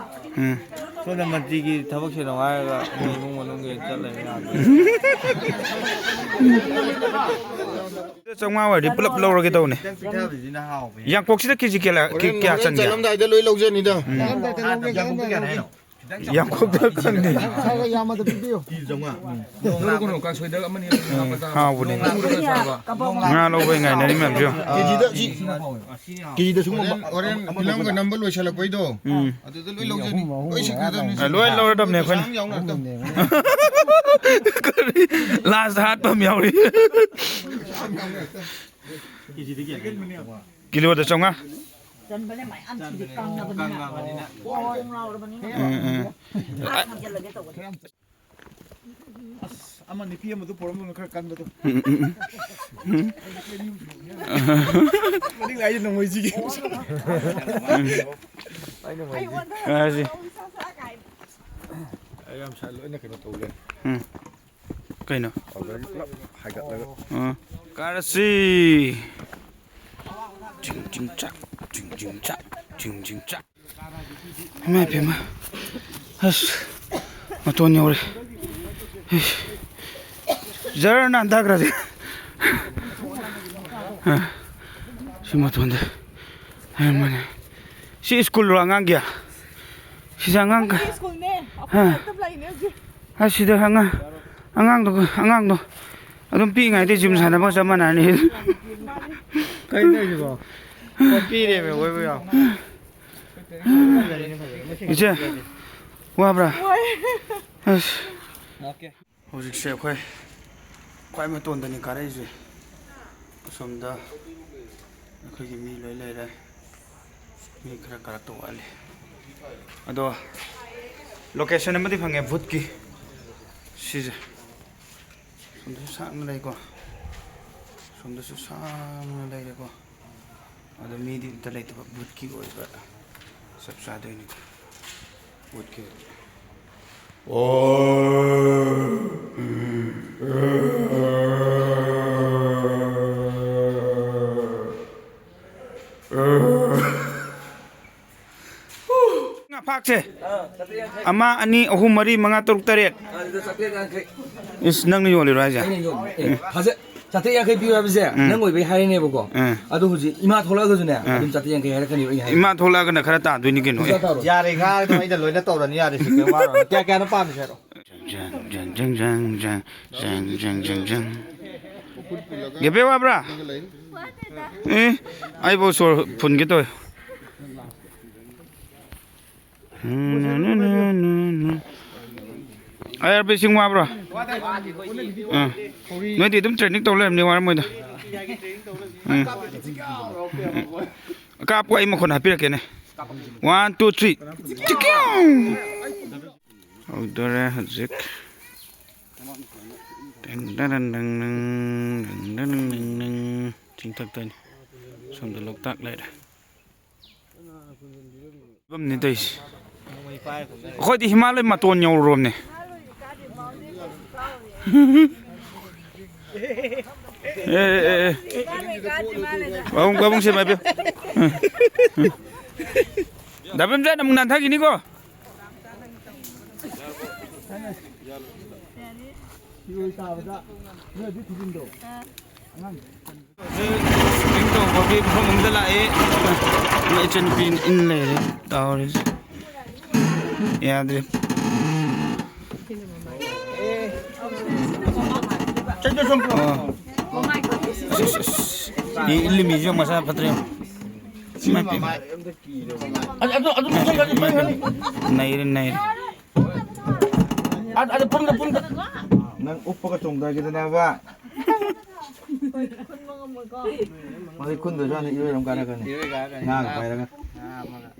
ꯎꯝ꯫ ꯁꯣꯝꯗ ꯃꯟꯇ꯭ꯔꯤꯒꯤ ꯊꯕꯛ ꯁꯦꯟꯅꯧ ꯍꯥꯏꯔꯒ ꯃꯤ ꯏꯃꯨꯡ ꯃꯅꯨꯡꯒꯤ ꯆꯠ ꯂꯩꯔꯦ ꯌꯥꯗ꯭ꯔꯦ꯫ ꯆꯥꯝꯃꯉꯥ ꯑꯣꯏꯔꯗꯤ ꯄꯨꯂꯞ ꯂꯧꯔꯒꯦ ꯇꯧꯅꯦ꯫ ꯌꯥꯡꯀꯣꯛꯁꯤꯗ ꯀꯦꯖꯤ ꯀꯌꯥ ꯀꯌꯥ ꯆꯟꯒꯦ? ꯆꯠꯂꯝꯗꯥꯏꯗ ꯂꯣꯏ ꯂꯧꯖꯅꯤꯗ꯫ ꯌꯥꯡꯀꯣꯛꯇ ꯈꯪꯗꯦ꯫ ꯌꯥꯝꯃꯗ ꯄꯤꯕꯤꯌꯨ꯫ ꯂꯧꯔꯒꯅꯨ, ꯀꯥꯡꯁꯣꯏꯗ ꯑꯃꯅꯤ ꯑꯗꯨꯝ ꯍꯥꯞꯄ ꯆꯥꯕ꯫ ꯍꯥꯎꯕꯅꯦ꯫ ꯉꯥ ꯂꯧꯕꯩ ꯉꯥꯏꯅꯔꯤ ꯃꯌꯥꯝꯁꯦ꯫ ꯀꯦꯖꯤꯗ ꯁꯤ, ꯀꯦꯖꯤꯗ ꯁꯨꯝ ꯍꯣꯔꯦꯟ ꯐꯤꯂꯝꯒ ꯅꯝꯕ ꯂꯣꯏꯁꯤꯜꯂꯛꯄꯩꯗꯣ꯫ ꯎꯝ꯫ ꯑꯗꯨꯗ ꯂꯣꯏ ꯂꯧꯖꯅꯤ꯫ ꯂꯣꯏ ꯁꯤꯈ꯭ꯔꯗꯕꯅꯤ꯫ ꯑ, ꯂꯣꯏ ꯂꯧꯔꯗꯕꯅꯦ ꯑꯩꯈꯣꯏꯅ꯫ ꯃꯌꯥꯝ ꯌꯥꯎꯅꯔꯛꯇꯕꯅꯤ꯫ ꯀꯔꯤ? ꯂꯥꯁꯇ ꯍꯥꯠꯄ ꯑꯃ ꯌꯥꯎꯔꯤ꯫ ꯀꯤꯂꯣꯗ ꯆꯥꯝꯃꯉꯥ꯫ ꯆꯟꯕꯅꯦ ꯃꯌꯥꯝ ꯁꯤꯗꯤ ꯀꯪꯉꯕꯅꯤꯅ꯫ ꯀꯪꯉꯕꯅꯤꯅ꯫ ꯎꯝ, ꯎꯝ꯫ ꯊꯥꯡꯖꯜꯂꯒꯦ ꯇꯧꯕꯅꯦ꯫ ꯑꯁ, ꯑꯃ ꯅꯨꯄꯤ ꯑꯃꯗꯨ ꯄꯣꯔꯝꯕꯅ ꯈꯔ ꯀꯟꯕꯗꯣ꯫ ꯎꯝ, ꯎꯝ, ꯎꯝ꯫ ꯃꯅꯤꯡ ꯂꯥꯏꯁꯦ ꯅꯣꯡꯃꯩꯁꯤꯒꯤ꯫ ꯑꯩꯉꯣꯟꯗ ꯑꯥ, ꯁꯤ꯫ ꯑꯩ ꯌꯥꯝ ꯁꯥꯏ, ꯂꯣꯏꯅ ꯀꯩꯅꯣ ꯇꯧ ꯂꯩꯔꯦ꯫ ꯎꯝ꯫ ꯀꯩꯅꯣ? ꯑꯣꯔꯗꯔꯁꯤ ꯄꯨꯂꯞ ꯍꯥꯏꯒꯠꯂꯒ꯫ ꯑꯥ꯫ ꯀꯥꯔꯁꯤ꯫ ꯆꯤꯡ ꯆꯤꯡ ꯆꯥꯛ, ꯆꯤꯡ ꯆꯤꯡ ꯆꯥꯛ, ꯆꯤꯡ ꯆꯤꯡ ꯆꯥꯛ꯫ ꯏꯃꯥ ꯏꯄꯦꯝꯃ꯫ ꯑꯁ, ꯃꯇꯣꯟ ꯌꯧꯔꯦ꯫ ꯏꯁ꯫ ꯖꯔ ꯅꯥꯟꯊꯈ꯭ꯔꯁꯦ꯫ ꯑ, ꯁꯤ ꯃꯇꯣꯟꯗ ꯂꯩꯔꯝꯕꯅꯦ꯫ ꯁꯤ ꯁ꯭ꯀꯨꯜꯔꯣ ꯑꯉꯥꯡꯒꯤ? ꯁꯤꯁꯦ ꯑꯉꯥꯡ ꯀ-, ꯁ꯭ꯀꯨꯜꯅꯦ꯫ ꯑꯩꯈꯣꯏ ꯍꯥ꯫ ꯃꯊꯛꯇ ꯂꯩꯅꯦ ꯍꯧꯖꯤꯛ꯫ ꯑꯁꯤꯗ ꯑꯉꯥꯡ, ꯑꯉꯥꯡꯗꯣ, ꯑꯉꯥꯡꯗꯣ ꯑꯗꯨꯝ ꯄꯤꯛꯏꯉꯩꯗꯩ ꯖꯤꯝ ꯁꯥꯟꯅꯕꯒ ꯆꯞ ꯃꯥꯟꯅꯔꯅꯤ꯫ ꯀꯩꯅꯣ ꯇꯧꯔꯤꯁꯤꯕꯣ? ꯄꯤꯔꯦꯃꯦ, ꯑꯣꯏꯕ ꯌꯥꯎ꯫ ꯏꯆꯦ, ꯋꯥꯕ꯭ꯔꯥ? ꯋꯥꯏ꯫ ꯑꯁ꯫ ꯍꯧꯖꯤꯛꯁꯦ ꯑꯩꯈꯣꯏ ꯈ꯭ꯋꯥꯏ ꯃꯇꯣꯟꯗꯅꯤ ꯀꯥꯔꯛꯏꯁꯦ꯫ ꯑꯁꯣꯝꯗ ꯑꯩꯈꯣꯏꯒꯤ ꯃꯤ ꯂꯣꯏ ꯂꯩꯔꯦ꯫ ꯃꯤ ꯈꯔ ꯀꯥꯔꯛꯇꯧ ꯋꯥꯠꯂꯤ꯫ ꯑꯗꯣ location ꯑꯃꯗꯤ ꯐꯪꯉꯦ ꯚꯨꯠꯀꯤ꯫ ꯁꯤꯁꯦ꯫ ꯁꯣꯝꯗꯁꯨ ꯁꯥꯡꯅ ꯂꯩꯀꯣ꯫ ꯁꯣꯝꯗꯁꯨ ꯁꯥꯡꯅ ꯂꯩꯔꯦꯀꯣ꯫ ꯑꯗꯣ ꯃꯤꯗꯤ ꯑꯝꯇ ꯂꯩꯇꯕ, ꯚꯨꯠꯀꯤ ꯑꯣꯏꯕ ꯆꯞ ꯆꯥꯗꯣꯏꯅꯤ꯫ ꯚꯨꯠꯀꯤ ꯑꯣꯏꯕ꯫ ꯉꯥ ꯐꯥꯛꯁꯦ꯫ ꯑꯃ, ꯑꯅꯤ, ꯑꯍꯨꯝ, ꯃꯔꯤ, ꯃꯉꯥ, ꯇꯔꯨꯛ, ꯇꯔꯦꯠ꯫ ꯑꯗꯨꯗ ꯆꯥꯇ꯭ꯔꯦꯠ ꯌꯥꯡꯈꯩ꯫ ꯏꯁ, ꯅꯪꯅ ꯌꯣꯜꯂꯤꯔꯣ ꯍꯥꯏꯁꯦ? ꯑꯩꯅ ꯌꯣꯜꯂꯤ꯫ ꯑꯦ, ꯐꯖ-, ꯆꯥꯇ꯭ꯔꯦꯠ ꯌꯥꯡꯈꯩ ꯄꯤꯌꯨ ꯍꯥꯏꯕꯁꯦ ꯎꯝ꯫ ꯅꯪ ꯑꯣꯏꯕꯩ ꯍꯥꯏꯔꯤꯅꯦꯕꯀꯣ꯫ ꯎꯝ꯫ ꯑꯗꯣ ꯍꯧꯖꯤꯛ ꯏꯃꯥ ꯊꯣꯛꯂꯛꯑꯒꯁꯨꯅꯦ, ꯎꯝ꯫ ꯑꯗꯨꯝ ꯆꯥꯇ꯭ꯔꯦꯠ ꯌꯥꯡꯈꯩ ꯍꯥꯏꯔꯛꯀꯅꯦꯕ ꯑꯩꯅ ꯍꯥꯏꯁꯦ꯫ ꯏꯃꯥ ꯊꯣꯛꯂꯛꯑꯒꯅ ꯈꯔ ꯇꯥꯗꯣꯏꯅꯤ ꯀꯩꯅꯣ, ꯑꯦ꯫ ꯄꯩꯁꯥ ꯇꯥꯔꯣ꯫ ꯌꯥꯔꯦ, ꯉꯥꯏꯍꯥꯛ ꯑꯗꯨꯝ ꯑꯩꯅ ꯂꯣꯏꯅ ꯇꯧꯔꯅꯤ, ꯌꯥꯔꯦ, ꯁꯤ ꯀꯩꯝ ꯋꯥꯔꯨꯔꯅꯨ꯫ ꯀꯌꯥ ꯀꯌꯥꯅꯣ ꯄꯥꯝꯃꯤꯁꯦ ꯍꯥꯏꯔꯣ꯫ ꯖꯪ, ꯖꯪ, ꯖꯪ, ꯖꯪ, ꯖꯪ, ꯖꯪ, ꯖꯪ꯫ ꯒꯦꯕꯦ ꯋꯥꯕ꯭ꯔꯥ? ꯑꯦ, ꯑꯩꯕꯨ ꯁꯣꯔ ꯐꯨꯟꯒꯦ ꯇꯧꯋꯦ꯫ ꯑꯥꯏ ꯑꯥꯔ ꯕꯤ ꯁꯤꯡ ꯋꯥꯕ꯭ꯔꯣ? ꯑꯥ꯫ ꯅꯣꯏꯗꯤ ꯑꯗꯨꯝ ꯇ꯭ꯔꯦꯅꯤꯡ ꯇꯧ ꯂꯩꯔꯝꯅꯤ, ꯋꯥꯔꯝꯃꯣꯏꯗ꯫ ꯎꯝ꯫ ꯀꯥꯞꯄꯨ, ꯑꯩ ꯃꯈꯣꯟ ꯍꯥꯞꯄꯤꯔꯛꯀꯦꯅꯦ꯫ One, two, three꯫ ꯍꯧꯗꯣꯔꯦ ꯍꯧꯖꯤꯛ꯫ ꯗꯪ ꯗꯪ ꯗꯪ ꯗꯪ, ꯗꯪ ꯗꯪ ꯗꯪ ꯗꯪ꯫ ꯆꯤꯡꯊꯛꯇꯅꯤ꯫ ꯁꯣꯝꯗ ꯂꯣꯛꯇꯥꯛ ꯂꯩꯔꯦ꯫ ꯐꯤꯕꯝꯅꯤ ꯇꯧꯔꯤꯁꯦ꯫ ꯑꯩꯈꯣꯏꯗꯤ ꯍꯤꯃꯥꯂꯌ ꯃꯇꯣꯟ ꯌꯧꯔꯨꯔꯕꯅꯦ꯫ ꯑꯦ, ꯑꯦ, ꯑꯦ, ꯑꯦ꯫ ꯄꯥꯕꯨꯡ, ꯄꯥꯕꯨꯡ ꯁꯦꯝꯃ ꯍꯥꯏꯕꯤꯌꯨ꯫ ꯗꯥ ꯄꯦꯝꯆꯥꯟ ꯑꯃꯨꯛ ꯅꯥꯟꯊꯈꯤꯅꯤꯀꯣ꯫ ꯐꯤꯔꯣꯏ ꯇꯥꯕꯗ ꯅꯣꯏ ꯑꯗꯨ ꯊꯤꯖꯤꯟꯗꯣ꯫ ꯑꯉꯥꯡ ꯁ꯭ꯋꯤꯝ ꯇꯧꯕꯒꯤ ꯃꯐꯝ ꯑꯃꯗ ꯂꯥꯛꯑꯦ꯫ ꯏꯆꯟꯅꯨꯄꯤ ꯏꯟ ꯂꯩꯔꯦ ꯇꯧꯔꯤꯁꯦ꯫ ꯌꯥꯗ꯭ꯔꯦ꯫ ꯑꯣ꯫ ꯑꯁ, ꯑꯁ, ꯑꯁ꯫ ꯃꯤ ꯏꯜꯂꯤ ꯃꯤꯁꯨ ꯃꯁꯥ ꯐꯠꯇ꯭ꯔꯦ꯫ ꯏꯃꯥꯏ ꯄꯦꯝꯃ꯫ ꯑꯗꯨ, ꯑꯗꯨ, ꯑꯗꯨ ꯄꯨꯡ ꯀꯌꯥꯗꯤ ꯄꯥꯏꯈ꯭ꯔꯅꯤ? ꯅꯩꯔꯦ, ꯅꯩꯔꯦ꯫ ꯑꯗ, ꯑꯗ ꯄꯨꯡꯗ, ꯄꯨꯡꯗ꯫ ꯅꯪ ꯎꯞꯄꯒ ꯆꯣꯡꯊꯈꯤꯗꯅꯕ꯫ ꯃꯣꯏ ꯈꯨꯟꯗꯁꯨ ꯍꯥꯟꯅ ꯏꯔꯣꯏꯔꯝ ꯀꯥꯟꯅꯒꯅꯤ꯫ ꯏꯔꯣꯏ ꯀꯥꯟꯅꯒꯅꯤ꯫ ꯉꯥꯒ ꯄꯥꯏꯔꯒ꯫ ꯉꯥ ꯑꯃꯒ꯫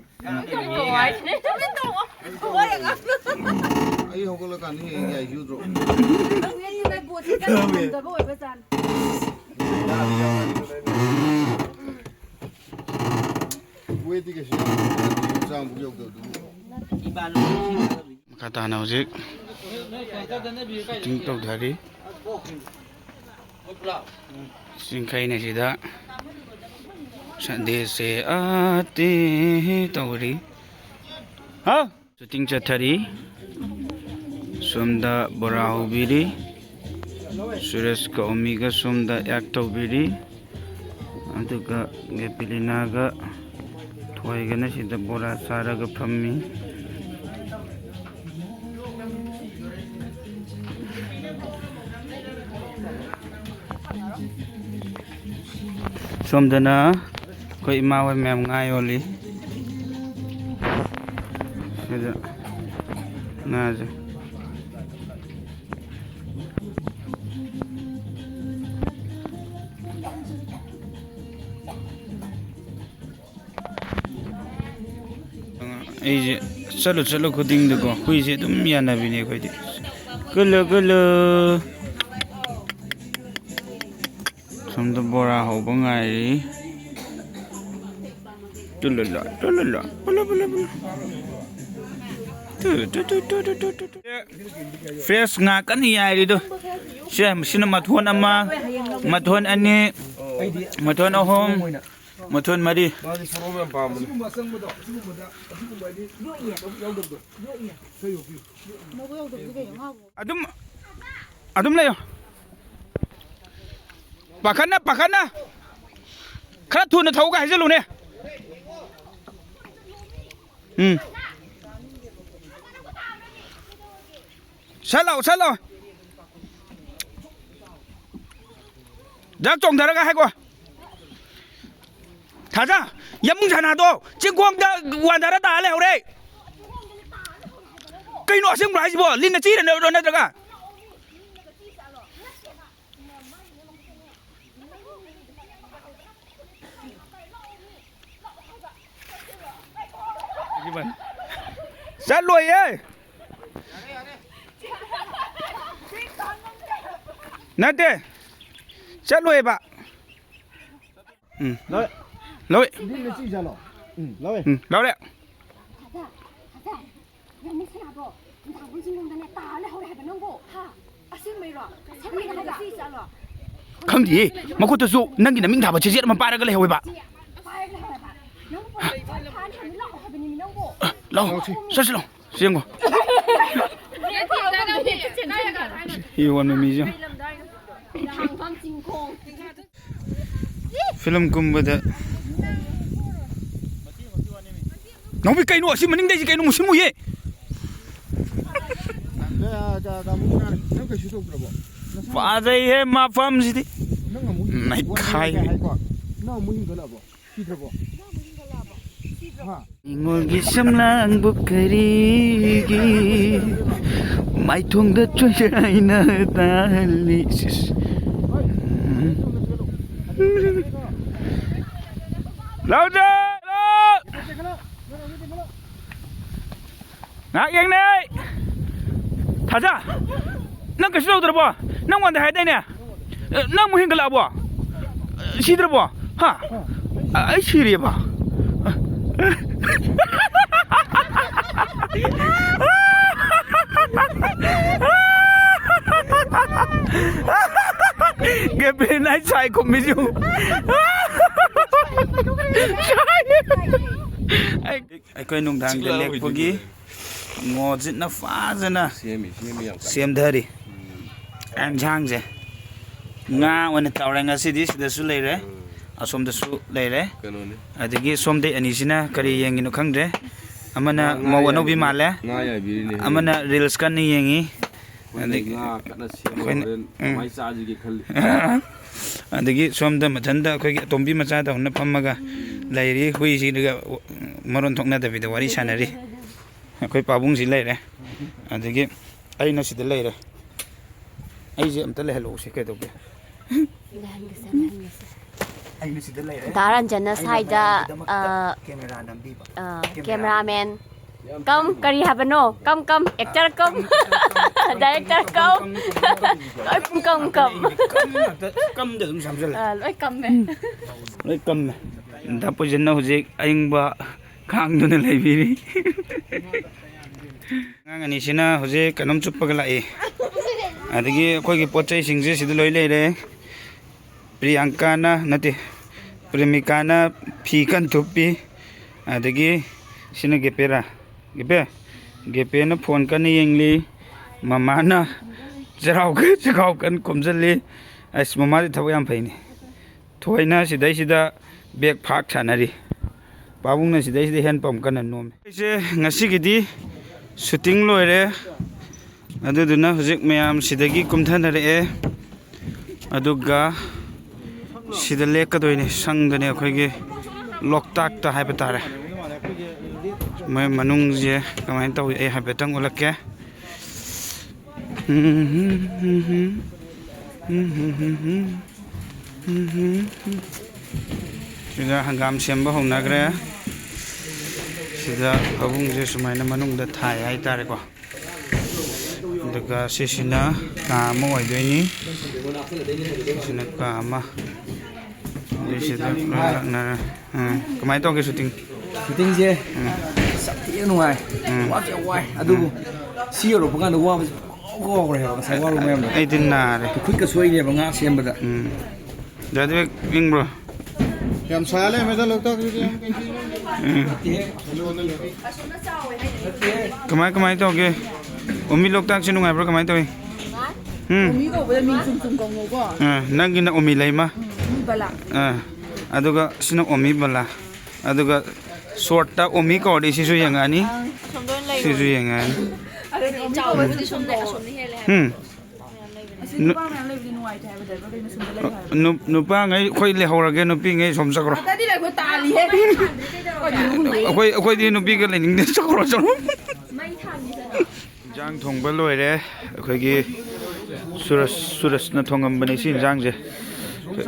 ꯑꯩ ꯍꯧꯒꯠꯂꯀꯥꯟꯗ ꯍꯦꯛ ꯍꯦꯛ ꯌꯥꯏ ꯆꯨꯗ꯭ꯔꯣ? ꯅꯪ ꯑꯩ ꯅꯥꯏꯕꯣꯠꯁꯦ ꯀꯟꯕ ꯉꯝꯗꯕ ꯑꯣꯏꯕꯖꯥꯠꯅꯤ꯫ ꯋꯦꯠꯇꯤ ꯀꯩꯁꯨ ꯌꯥꯝ ꯆꯥꯝꯃ ꯌꯧꯗꯕꯗꯨꯕꯨ꯫ ꯃꯈꯥ ꯇꯥꯅ ꯍꯧꯖꯤꯛ ꯁꯨꯇꯤꯡ ꯇꯧꯊꯔꯤ꯫ ꯆꯤꯡꯈꯩꯅ ꯁꯤꯗ ꯁꯟꯗꯦꯁꯦ ꯑꯥꯇꯦ ꯇꯧꯔꯤ꯫ ꯍꯥ? ꯁꯨꯇꯤꯡ ꯆꯠꯊꯔꯤ꯫ ꯁꯣꯝꯗ ꯕꯣꯔꯥ ꯍꯧꯕꯤꯔꯤ꯫ ꯁꯨꯔꯦꯁꯀ ꯑꯣꯃꯤꯒ ꯁꯣꯝꯗ ꯑꯦꯛ ꯇꯧꯕꯤꯔꯤ꯫ ꯑꯗꯨꯒ ꯒꯦꯄꯤꯂꯤꯅꯥꯒ ꯊꯣꯏꯒꯅ ꯁꯤꯗ ꯕꯣꯔꯥ ꯆꯥꯔꯒ ꯐꯝꯃꯤ꯫ ꯁꯣꯝꯗꯅ ꯑꯩꯈꯣꯏ ꯏꯃꯥ ꯍꯣꯏ ꯃꯌꯥꯝ ꯉꯥ ꯌꯣꯜꯂꯤ꯫ ꯁꯤꯗ ꯉꯥꯁꯦ꯫ ꯑꯩꯁꯦ ꯆꯠꯂꯨ ꯆꯠꯂꯨ ꯈꯨꯗꯤꯡꯗꯀꯣ ꯍꯨꯏꯁꯦ ꯑꯗꯨꯝ ꯌꯥꯟꯅꯕꯤꯅꯦ ꯑꯩꯈꯣꯏꯗꯤ꯫ ꯀꯨꯂꯨ ꯀꯨꯂꯨ꯫ ꯁꯣꯝꯗ ꯕꯣꯔꯥ ꯍꯧꯕ ꯉꯥꯏꯔꯤ꯫ ꯇꯨꯂꯨꯂꯨ, ꯇꯨꯂꯨꯂꯨ, ꯄꯨꯂꯨ, ꯄꯨꯂꯨ, ꯄꯨꯂꯨ꯫ ꯇꯨ, ꯇꯨ, ꯇꯨ꯫ ꯐ꯭ꯔꯦꯁ ꯉꯥ ꯀꯟꯅ ꯌꯥꯏꯔꯤꯗꯣ꯫ ꯁꯦ, ꯁꯤꯅ ꯃꯊꯣꯟ ꯑꯃ, ꯃꯊꯣꯟ ꯑꯅꯤ, ꯃꯊꯣꯟ ꯑꯍꯨꯝ, ꯃꯊꯣꯟ ꯃꯔꯤ꯫ ꯃꯥꯗꯤ ꯁꯣꯔꯣꯝ ꯌꯥꯝ ꯄꯥꯝꯕꯅꯦ꯫ ꯑꯗꯨꯝ, ꯑꯗꯨꯝ ꯂꯩꯌꯣ꯫ ꯄꯥꯈꯠꯅ, ꯄꯥꯈꯠꯅ꯫ ꯈꯔ ꯊꯨꯅ ꯊꯧꯒ ꯍꯥꯏꯖꯜꯂꯨꯅꯦ꯫ ꯎꯝ꯫ ꯁꯠ ꯂꯥꯎ, ꯁꯠ ꯂꯥꯎ꯫ ꯗꯛ ꯆꯣꯡꯊꯔꯒ ꯍꯥꯏꯒꯣ꯫ ꯊꯥꯖ, ꯌꯥꯝꯕꯨꯡ ꯁꯅꯥꯗꯣ ꯆꯤꯡꯈꯣꯡꯗ ꯋꯥꯟꯊꯔ ꯇꯥ ꯂꯩꯍꯧꯔꯦ꯫ ꯀꯩꯅꯣ ꯑꯁꯦꯡꯕ꯭ꯔꯣ ꯍꯥꯏꯁꯤꯕꯣ? ꯂꯤꯟꯅ ꯆꯤꯛꯏꯔ ꯅꯠꯇ꯭ꯔꯒ? ꯆꯠꯂꯣꯏꯌꯦ꯫ ꯅꯠꯇꯦ꯫ ꯆꯠꯂꯣꯏꯕ꯫ ꯎꯝ꯫ ꯂꯧꯔꯦ꯫ ꯂꯧꯔꯦ꯫ ꯂꯤꯟꯅ ꯆꯤꯛꯏꯖꯥꯠꯂꯣ? ꯎꯝ, ꯂꯧꯔꯦ꯫ ꯎꯝ, ꯂꯧꯔꯦ꯫ ꯌꯥꯝꯅ ꯁꯅꯥꯗꯣ ꯅꯨꯡꯗꯥꯡ ꯆꯤꯡꯈꯣꯡꯗꯅꯦ ꯇꯥ ꯂꯩꯍꯧꯔꯦ ꯍꯥꯏꯕ ꯅꯪꯕꯨ? ꯍꯥ? ꯑꯁꯦꯡꯕꯩꯔꯣ? ꯑꯁꯦꯡꯕꯩꯔꯣ ꯍꯥꯏꯕ? ꯈꯪꯗꯤꯌꯦ꯫ ꯃꯈꯨꯠꯇꯁꯨ ꯅꯪꯒꯤ ꯅꯃꯤꯡ ꯊꯥꯕ ꯆꯦꯆꯦꯠ ꯑꯃ ꯄꯥꯏꯔꯒ ꯂꯩꯍꯧꯋꯦꯕ꯫ ꯄꯥꯏꯔꯒ ꯂꯩꯍꯧꯋꯦꯕ? ꯅꯪꯕꯨ ꯐꯥꯅꯤ ꯍꯥꯏꯕ ꯂꯥꯛꯑꯣ ꯍꯥꯏꯕꯅꯤꯃꯤ ꯅꯪꯕꯨ꯫ ꯂꯥꯛꯑꯣ, ꯆꯠꯁꯤ ꯂꯥꯛꯑꯣ꯫ ꯁꯤ ꯌꯦꯡꯉꯣ꯫ ꯍꯤ ꯍꯣꯟꯕ ꯃꯤꯁꯦ ꯌꯦꯡꯉꯣ꯫ ꯐꯤꯂꯝ ꯀꯨꯝꯕꯗ꯫ ꯅꯥꯎꯕꯤ, ꯀꯩꯅꯣ? ꯑꯁꯤ ꯃꯅꯤꯡꯗꯩꯁꯤ ꯀꯩꯅꯣ? ꯃꯨꯁꯤꯟ ꯃꯨꯏꯌꯦ꯫ ꯅꯪ ꯀꯩꯁꯨ ꯇꯧꯗ꯭ꯔꯕꯣ? ꯐꯖꯩꯍꯦ ꯃꯐꯝꯁꯤꯗꯤ꯫ ꯅꯪ ꯑꯃꯨꯛ ꯅꯩꯈꯥꯏꯕꯤ꯫ ꯍꯥꯏꯀꯣ? ꯅꯪ ꯑꯃꯨꯛ ꯍꯤꯡꯒꯠꯂꯛꯑꯕꯣ? ꯁꯤꯗ꯭ꯔꯕꯣ? ꯍꯥ? ꯅꯤꯡꯉꯣꯜꯒꯤ ꯁꯝꯂꯥꯡꯕꯨ ꯀꯔꯤꯒꯤ ꯃꯥꯏꯊꯣꯡꯗ ꯆꯣꯏꯔꯥꯏꯅ ꯇꯥꯍꯜꯂꯤ? ꯁꯤꯁ꯫ ꯎꯝ꯫ ꯂꯥꯎꯗ! ꯂꯥꯎ! ꯉꯥꯏꯍꯥꯛ ꯌꯦꯡꯅꯩ꯫ ꯊꯥꯖ, ꯅꯪ ꯀꯩꯁꯨ ꯇꯧꯗ꯭ꯔꯕꯣ? ꯅꯪꯉꯣꯟꯗ ꯍꯥꯏꯗꯥꯏꯅꯦ? ꯑ, ꯅꯪ ꯑꯃꯨꯛ ꯍꯦꯟꯒꯠꯂꯛꯑꯕꯣ? ꯑ, ꯁꯤꯗ꯭ꯔꯕꯣ? ꯍꯥ? ꯑ, ꯑꯩ ꯁꯤꯔꯦꯕ꯫ ꯒꯦꯕ꯭ꯔꯤꯌꯦꯜ, ꯑꯩ ꯁꯥꯏ ꯈꯨꯝꯃꯤꯁꯤꯕꯨ꯫ ꯑꯩ ꯑꯩꯈꯣꯏ ꯅꯨꯡꯗꯥꯡꯗ ꯂꯦꯛꯄꯒꯤ ꯉꯣꯖꯤꯠꯅ ꯐꯖꯅ ꯁꯦꯝꯃꯤ, ꯁꯦꯝꯃꯤ ꯌꯥꯝ ꯀꯟꯅ꯫ ꯁꯦꯝꯊꯔꯤ꯫ ꯎꯝ꯫ ꯑꯦꯟꯁꯥꯡꯁꯦ ꯉꯥ ꯑꯣꯏꯅ ꯇꯧꯔꯦ ꯉꯁꯤꯗꯤ꯫ ꯁꯤꯗꯁꯨ ꯂꯩꯔꯦ, ꯎꯝ꯫ ꯑꯁꯣꯝꯗꯁꯨ ꯂꯩꯔꯦ꯫ ꯀꯩꯅꯣꯅꯤ꯫ ꯑꯗꯒꯤ ꯁꯣꯝꯗꯩ ꯑꯅꯤꯁꯤꯅ ꯀꯔꯤ ꯌꯦꯡꯉꯤꯅꯣ ꯈꯪꯗ꯭ꯔꯦ꯫ ꯑꯃꯅ ꯉꯥ ꯃꯧ ꯑꯅꯧꯕꯤ ꯌꯥꯏꯕꯤꯔꯤ-, ꯃꯥꯜꯂꯦ, ꯉꯥ ꯌꯥꯏꯕꯤꯔꯤꯅꯦ꯫ ꯑꯃꯅ ꯔꯤꯜꯁ ꯀꯟꯅ ꯌꯦꯡꯉꯤ꯫ ꯑꯩꯈꯣꯏꯅ ꯑꯗꯒꯤ ꯉꯥ ꯀꯟꯅ ꯁꯦꯝꯃꯒ ꯑꯩꯈꯣꯏꯅ, ꯍꯣꯔꯦꯟ ꯎꯝ꯫ ꯀꯃꯥꯏꯅ ꯆꯥꯁꯤꯒꯦ ꯈꯜꯂꯤ꯫ ꯑꯗꯒꯤ ꯁꯣꯝꯗ ꯃꯊꯟꯇ ꯑꯩꯈꯣꯏꯒꯤ ꯑꯇꯣꯝꯕꯤ ꯃꯆꯥꯗꯧꯅ ꯐꯝꯃꯒ ꯂꯩꯔꯤ꯫ ꯍꯨꯏꯁꯤꯒ ꯃꯔꯣꯟ ꯊꯣꯛꯅꯗꯕꯤꯗ ꯋꯥꯔꯤ ꯁꯥꯟꯅꯔꯤ꯫ ꯑꯩꯈꯣꯏ ꯄꯥꯕꯨꯡꯁꯤ ꯂꯩꯔꯦ꯫ ꯑꯗꯒꯤ ꯑꯩꯅ ꯁꯤꯗ ꯂꯩꯔꯦ꯫ ꯑꯩꯁꯦ ꯑꯝꯇ ꯂꯩꯍꯜꯂꯛꯎꯁꯦ ꯀꯩꯗꯧꯒꯦ? ꯂꯩꯍꯟꯒꯦꯁꯦ, ꯂꯩꯍꯟꯒꯦꯁꯦ꯫ ꯑꯩꯅ ꯁꯤꯗ ꯂꯩꯔꯦ꯫ ꯗꯥ ꯔꯟꯖꯟꯅ ꯑꯩꯅ ꯁ꯭ꯋꯥꯏꯗ, ꯃꯌꯥꯝꯒꯤꯗꯃꯛꯇ ꯑ, ꯀꯦꯃꯦꯔꯥ ꯅꯝꯕꯤꯕ꯫ ꯑ, ꯀꯦꯃꯦꯔꯥ꯫ ꯀꯦꯃꯦꯔꯥꯃꯦꯟ꯫ ꯀꯝ, ꯀꯔꯤ ꯍꯥꯏꯕꯅꯣ? ꯀꯝ, ꯀꯝ, ꯑꯦꯛꯇꯔ ꯀꯝ꯫ ꯗꯥꯏꯔꯦꯛꯇꯔ ꯀꯝ꯫ ꯂꯣꯏ ꯄꯨꯡ ꯀꯝ, ꯀꯝ꯫ ꯀꯝ ꯉꯥꯛꯇ, ꯀꯝꯗ ꯑꯗꯨꯝ ꯁꯝꯖꯜꯂꯦ꯫ ꯑ, ꯂꯣꯏ ꯀꯝꯃꯦ꯫ ꯂꯣꯏ ꯀꯝꯃꯦ꯫ ꯗꯥ ꯄꯣꯏꯖꯟꯅ ꯍꯧꯖꯤꯛ ꯑꯏꯪꯕ ꯈꯥꯡꯗꯨꯅ ꯂꯩꯕꯤꯔꯤ꯫ ꯑꯉꯥꯡ ꯑꯅꯤꯁꯤꯅ ꯍꯧꯖꯤꯛ ꯀꯩꯅꯣꯝ ꯆꯨꯞꯄꯒ ꯂꯥꯛꯏ꯫ ꯑꯗꯒꯤ ꯑꯩꯈꯣꯏꯒꯤ ꯄꯣꯠ ꯆꯩꯁꯤꯡꯁꯦ ꯁꯤꯗ ꯂꯣꯏ ꯂꯩꯔꯦ꯫ ꯄ꯭ꯔꯤꯌꯥꯡꯀꯥꯅ, ꯅꯠꯇꯦ, ꯄ꯭ꯔꯦꯃꯤꯀꯥꯅ ꯐꯤ ꯀꯟ ꯊꯨꯞꯄꯤ꯫ ꯑꯗꯒꯤ ꯁꯤꯅ ꯒꯦꯄꯦꯔꯥ꯫ ꯒꯦꯄꯦ, ꯒꯦꯄꯦꯅ ꯐꯣꯟ ꯀꯟꯅ ꯌꯦꯡꯂꯤ, ꯃꯃꯥꯅ ꯆꯦꯔꯥꯎ ꯆꯦꯔꯥꯎ ꯀꯟꯅ ꯈꯣꯝꯖꯤꯜꯂꯤ꯫ ꯑꯁ, ꯃꯃꯥꯗꯤ ꯊꯕꯛ ꯌꯥꯝ ꯐꯩꯅꯦ꯫ ꯊꯣꯏꯅ ꯁꯤꯗꯩꯁꯤꯗ ꯕꯦꯛ ꯐꯥꯛ ꯁꯥꯟꯅꯔꯤ꯫ ꯄꯥꯕꯨꯡꯅ ꯁꯤꯗꯩꯁꯤꯗ ꯍꯦꯟ ꯄꯝ ꯀꯟꯅ ꯅꯣꯝꯃꯤ꯫ ꯑꯩꯁꯦ ꯉꯁꯤꯒꯤꯗꯤ ꯁꯨꯇꯤꯡ ꯂꯣꯏꯔꯦ꯫ ꯑꯗꯨꯗꯨꯅ ꯍꯧꯖꯤꯛ ꯃꯌꯥꯝ ꯁꯤꯗꯒꯤ ꯀꯨꯝꯊꯅꯔꯛꯑꯦ꯫ ꯑꯗꯨꯒ ꯁꯤꯗ ꯂꯦꯛꯀꯗꯣꯏꯅꯤ, ꯁꯪꯗꯅꯤ, ꯑꯩꯈꯣꯏꯒꯤ ꯂꯣꯛꯇꯥꯛꯇ ꯍꯥꯏꯕ ꯇꯥꯔꯦ꯫ ꯃꯣꯏ ꯃꯅꯨꯡꯁꯦ ꯀꯃꯥꯏꯅ ꯇꯧꯏ ꯑꯩ ꯍꯥꯏꯐꯦꯠꯇꯪ ꯎꯠꯂꯛꯀꯦ꯫ ꯁꯤꯗ ꯍꯪꯒꯥꯝ ꯁꯦꯝꯕ ꯍꯧꯅꯈ꯭ꯔꯦ꯫ ꯁꯤꯗ ꯄꯥꯕꯨꯡꯁꯦ ꯁꯨꯃꯥꯏꯅ ꯃꯅꯨꯡꯗ ꯊꯥꯏ ꯍꯥꯏꯇꯥꯔꯦꯀꯣ꯫ ꯑꯗꯨꯒ ꯁꯤꯁꯤꯅ ꯀꯥ ꯑꯃ ꯑꯣꯏꯗꯣꯏꯅꯤ꯫ ꯁꯤꯅ ꯀꯥ ꯑꯃ꯫ ꯑꯗꯩ ꯁꯤꯗ ꯂꯣꯏ ꯂꯥꯛꯅꯔꯦ꯫ ꯎꯝ, ꯀꯃꯥꯏꯅ ꯇꯧꯒꯦ ꯁꯨꯇꯤꯡ? ꯁꯨꯇꯤꯡꯁꯦ ꯎꯝ꯫ ꯌꯥꯝ ꯊꯤꯅ ꯅꯨꯡꯉꯥꯏ꯫ ꯎꯝ꯫ ꯋꯥꯁꯨ ꯌꯥꯝ ꯋꯥꯏ꯫ ꯑꯗꯨꯕꯨ ꯁꯤ ꯌꯧꯔꯛꯄ ꯀꯥꯟꯗ ꯋꯥꯕꯁꯦ ꯄꯨꯡꯀꯥꯎ ꯀꯥꯎꯈ꯭ꯔꯦ ꯍꯥꯏꯕ, ꯉꯁꯥꯏ ꯋꯥꯔꯨꯕ ꯃꯌꯥꯝꯗꯣ꯫ ꯑꯩꯗꯤ ꯅꯥꯔꯦ꯫ ꯈꯨꯠꯀ ꯁꯣꯛꯏꯅꯦꯕ ꯉꯥ ꯁꯦꯝꯕꯗ꯫ ꯎꯝ꯫ ꯗꯥꯗꯤ ꯏꯪꯕ꯭ꯔꯣ? ꯌꯥꯝ ꯁꯥ ꯂꯩꯔꯝꯃꯦꯗ ꯂꯣꯛꯇꯥꯛꯁꯤꯗꯤ꯫ ꯎꯝ꯫ ꯀꯃꯥꯏ, ꯀꯃꯥꯏ ꯇꯧꯒꯦ? ꯑꯣꯃꯤ, ꯂꯣꯛꯇꯥꯛꯁꯤ ꯅꯨꯡꯉꯥꯏꯕ꯭ꯔꯣ? ꯀꯃꯥꯏ ꯇꯧꯏ? ꯎꯝ? ꯑꯣꯃꯤ ꯀꯧꯕꯗ ꯃꯤꯡ ꯆꯨꯝ ꯆꯨꯝ ꯀꯧꯅꯧꯀꯣ꯫ ꯑꯥ, ꯅꯪꯒꯤꯅ ꯑꯣꯃꯤ ꯂꯩꯃ꯫ ꯎꯝ, ꯑꯣꯃꯤ ꯕꯂꯥ꯫ ꯑꯥ, ꯑꯗꯨꯒ ꯁꯤꯅ ꯑꯣꯃꯤ ꯕꯂꯥ꯫ ꯑꯗꯨꯒ ꯁꯣꯔꯠꯇ ꯑꯣꯃꯤ ꯀꯧꯔꯗꯤ ꯁꯤꯁꯨ ꯌꯦꯡꯉꯛꯑꯅꯤ꯫ ꯑꯪ, ꯁꯣꯝꯗ ꯑꯣꯏꯅ ꯂꯩꯔꯣ꯫ ꯁꯤꯁꯨ ꯌꯦꯡꯉꯛꯑꯅꯤ꯫ ꯑꯗꯨꯗꯤ ꯆꯥꯎꯕꯕꯨꯗꯤ ꯁꯣꯝꯗ ꯑꯁꯣꯝꯅ ꯍꯦꯜꯂꯦ ꯍꯥꯏꯕ꯫ ꯎꯝ꯫ ꯑꯁꯤ ꯅꯨꯄꯥ ꯃꯌꯥꯝ ꯂꯩꯕꯗꯤ ꯅꯨꯡꯉꯥꯏꯇꯦ ꯍꯥꯏꯕ, ꯗ꯭ꯔꯥꯏꯚꯔꯈꯩꯅ ꯁꯣꯝꯗ ꯂꯩꯌꯨ ꯍꯥꯏꯕ꯫ ꯅꯨ-, ꯅꯨꯄꯥꯉꯩ ꯑꯩꯈꯣꯏ ꯂꯩꯍꯧꯔꯒꯦ, ꯅꯨꯄꯤꯉꯩ ꯁꯣꯝ ꯆꯠꯈ꯭ꯔꯣ꯫ ꯑꯇꯩꯗꯤ ꯂꯩꯈꯣꯏ ꯇꯥꯜꯂꯤꯍꯦ꯫ ꯑꯩꯈꯣꯏꯗꯤ ꯅꯨꯄꯤꯒ ꯂꯩꯅꯤꯡꯗꯦ, ꯆꯠꯈ꯭ꯔꯣ, ꯆꯠꯈ꯭ꯔꯣ꯫ ꯏꯟꯖꯥꯡ ꯊꯣꯡꯕ ꯂꯣꯏꯔꯦ꯫ ꯑꯩꯈꯣꯏꯒꯤ ꯁꯨꯔꯖ, ꯁꯨꯔꯖꯅ ꯊꯣꯡꯉꯝꯕꯅꯦ ꯁꯤ ꯏꯟꯖꯥꯡꯁꯦ꯫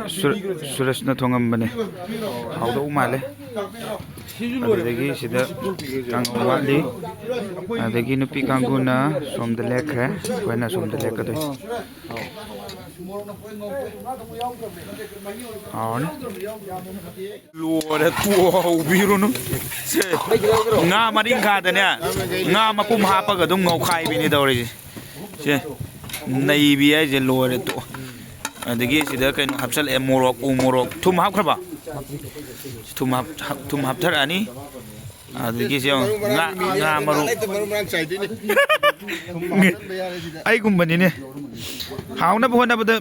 ꯁꯨꯔ-, ꯁꯨꯔꯖꯅ ꯊꯣꯡꯉꯝꯕꯅꯦ꯫ ꯍꯥꯎꯗꯧ ꯃꯥꯜꯂꯦ꯫ ꯑꯗꯨꯗꯒꯤ ꯁꯤꯗ ꯀꯥꯡꯍꯧ ꯋꯥꯠꯂꯤ꯫ ꯑꯗꯒꯤ ꯅꯨꯄꯤ ꯀꯥꯡꯕꯨꯅ ꯁꯣꯝꯗ ꯂꯦꯛꯈ꯭ꯔꯦ, ꯑꯩꯈꯣꯏꯅ ꯁꯣꯝꯗ ꯂꯦꯛꯀꯗꯣꯏꯅꯤ꯫ ꯍꯥꯎꯔꯅꯤ꯫ ꯂꯣꯏꯔꯦ, ꯇꯣꯛꯍꯧꯕꯤꯔꯨꯅꯨ꯫ ꯁꯦ, ꯉꯥ ꯃꯔꯤꯡꯈꯥꯗꯅꯦ, ꯉꯥ ꯃꯄꯨꯝ ꯍꯥꯞꯄꯒ ꯑꯗꯨꯝ ꯉꯧꯈꯥꯏꯕꯤꯅꯤ ꯇꯧꯔꯤꯁꯦ꯫ ꯁꯦ, ꯅꯩꯕꯤ ꯍꯥꯏꯁꯦ ꯂꯣꯏꯔꯦ, ꯇꯣꯛ꯫ ꯑꯗꯒꯤ ꯁꯤꯗ ꯀꯩꯅꯣ ꯍꯥꯞꯆꯜꯂꯛꯑꯦ, ꯃꯣꯔꯣꯛ, ꯎ ꯃꯣꯔꯣꯛ꯫ ꯊꯨꯝ ꯍꯥꯞꯈ꯭ꯔꯕ? ꯊꯨꯝ ꯍꯥꯞ-, ꯍꯥꯞ-, ꯊꯨꯝ ꯍꯥꯞꯊꯔꯛꯑꯅꯤ꯫ ꯑꯗꯒꯤ ꯁꯤ ꯌꯦꯡꯉꯣ, ꯉꯥ, ꯉꯥ ꯃꯔꯨ꯫ ꯂꯩꯇ ꯃꯔꯨ ꯃꯔꯥꯡ ꯆꯥꯏꯗꯣꯏꯅꯤ꯫ ꯑꯩꯒꯨꯝꯕꯅꯤꯅꯦ꯫ ꯍꯥꯎꯅꯕ ꯍꯣꯠꯅꯕꯗ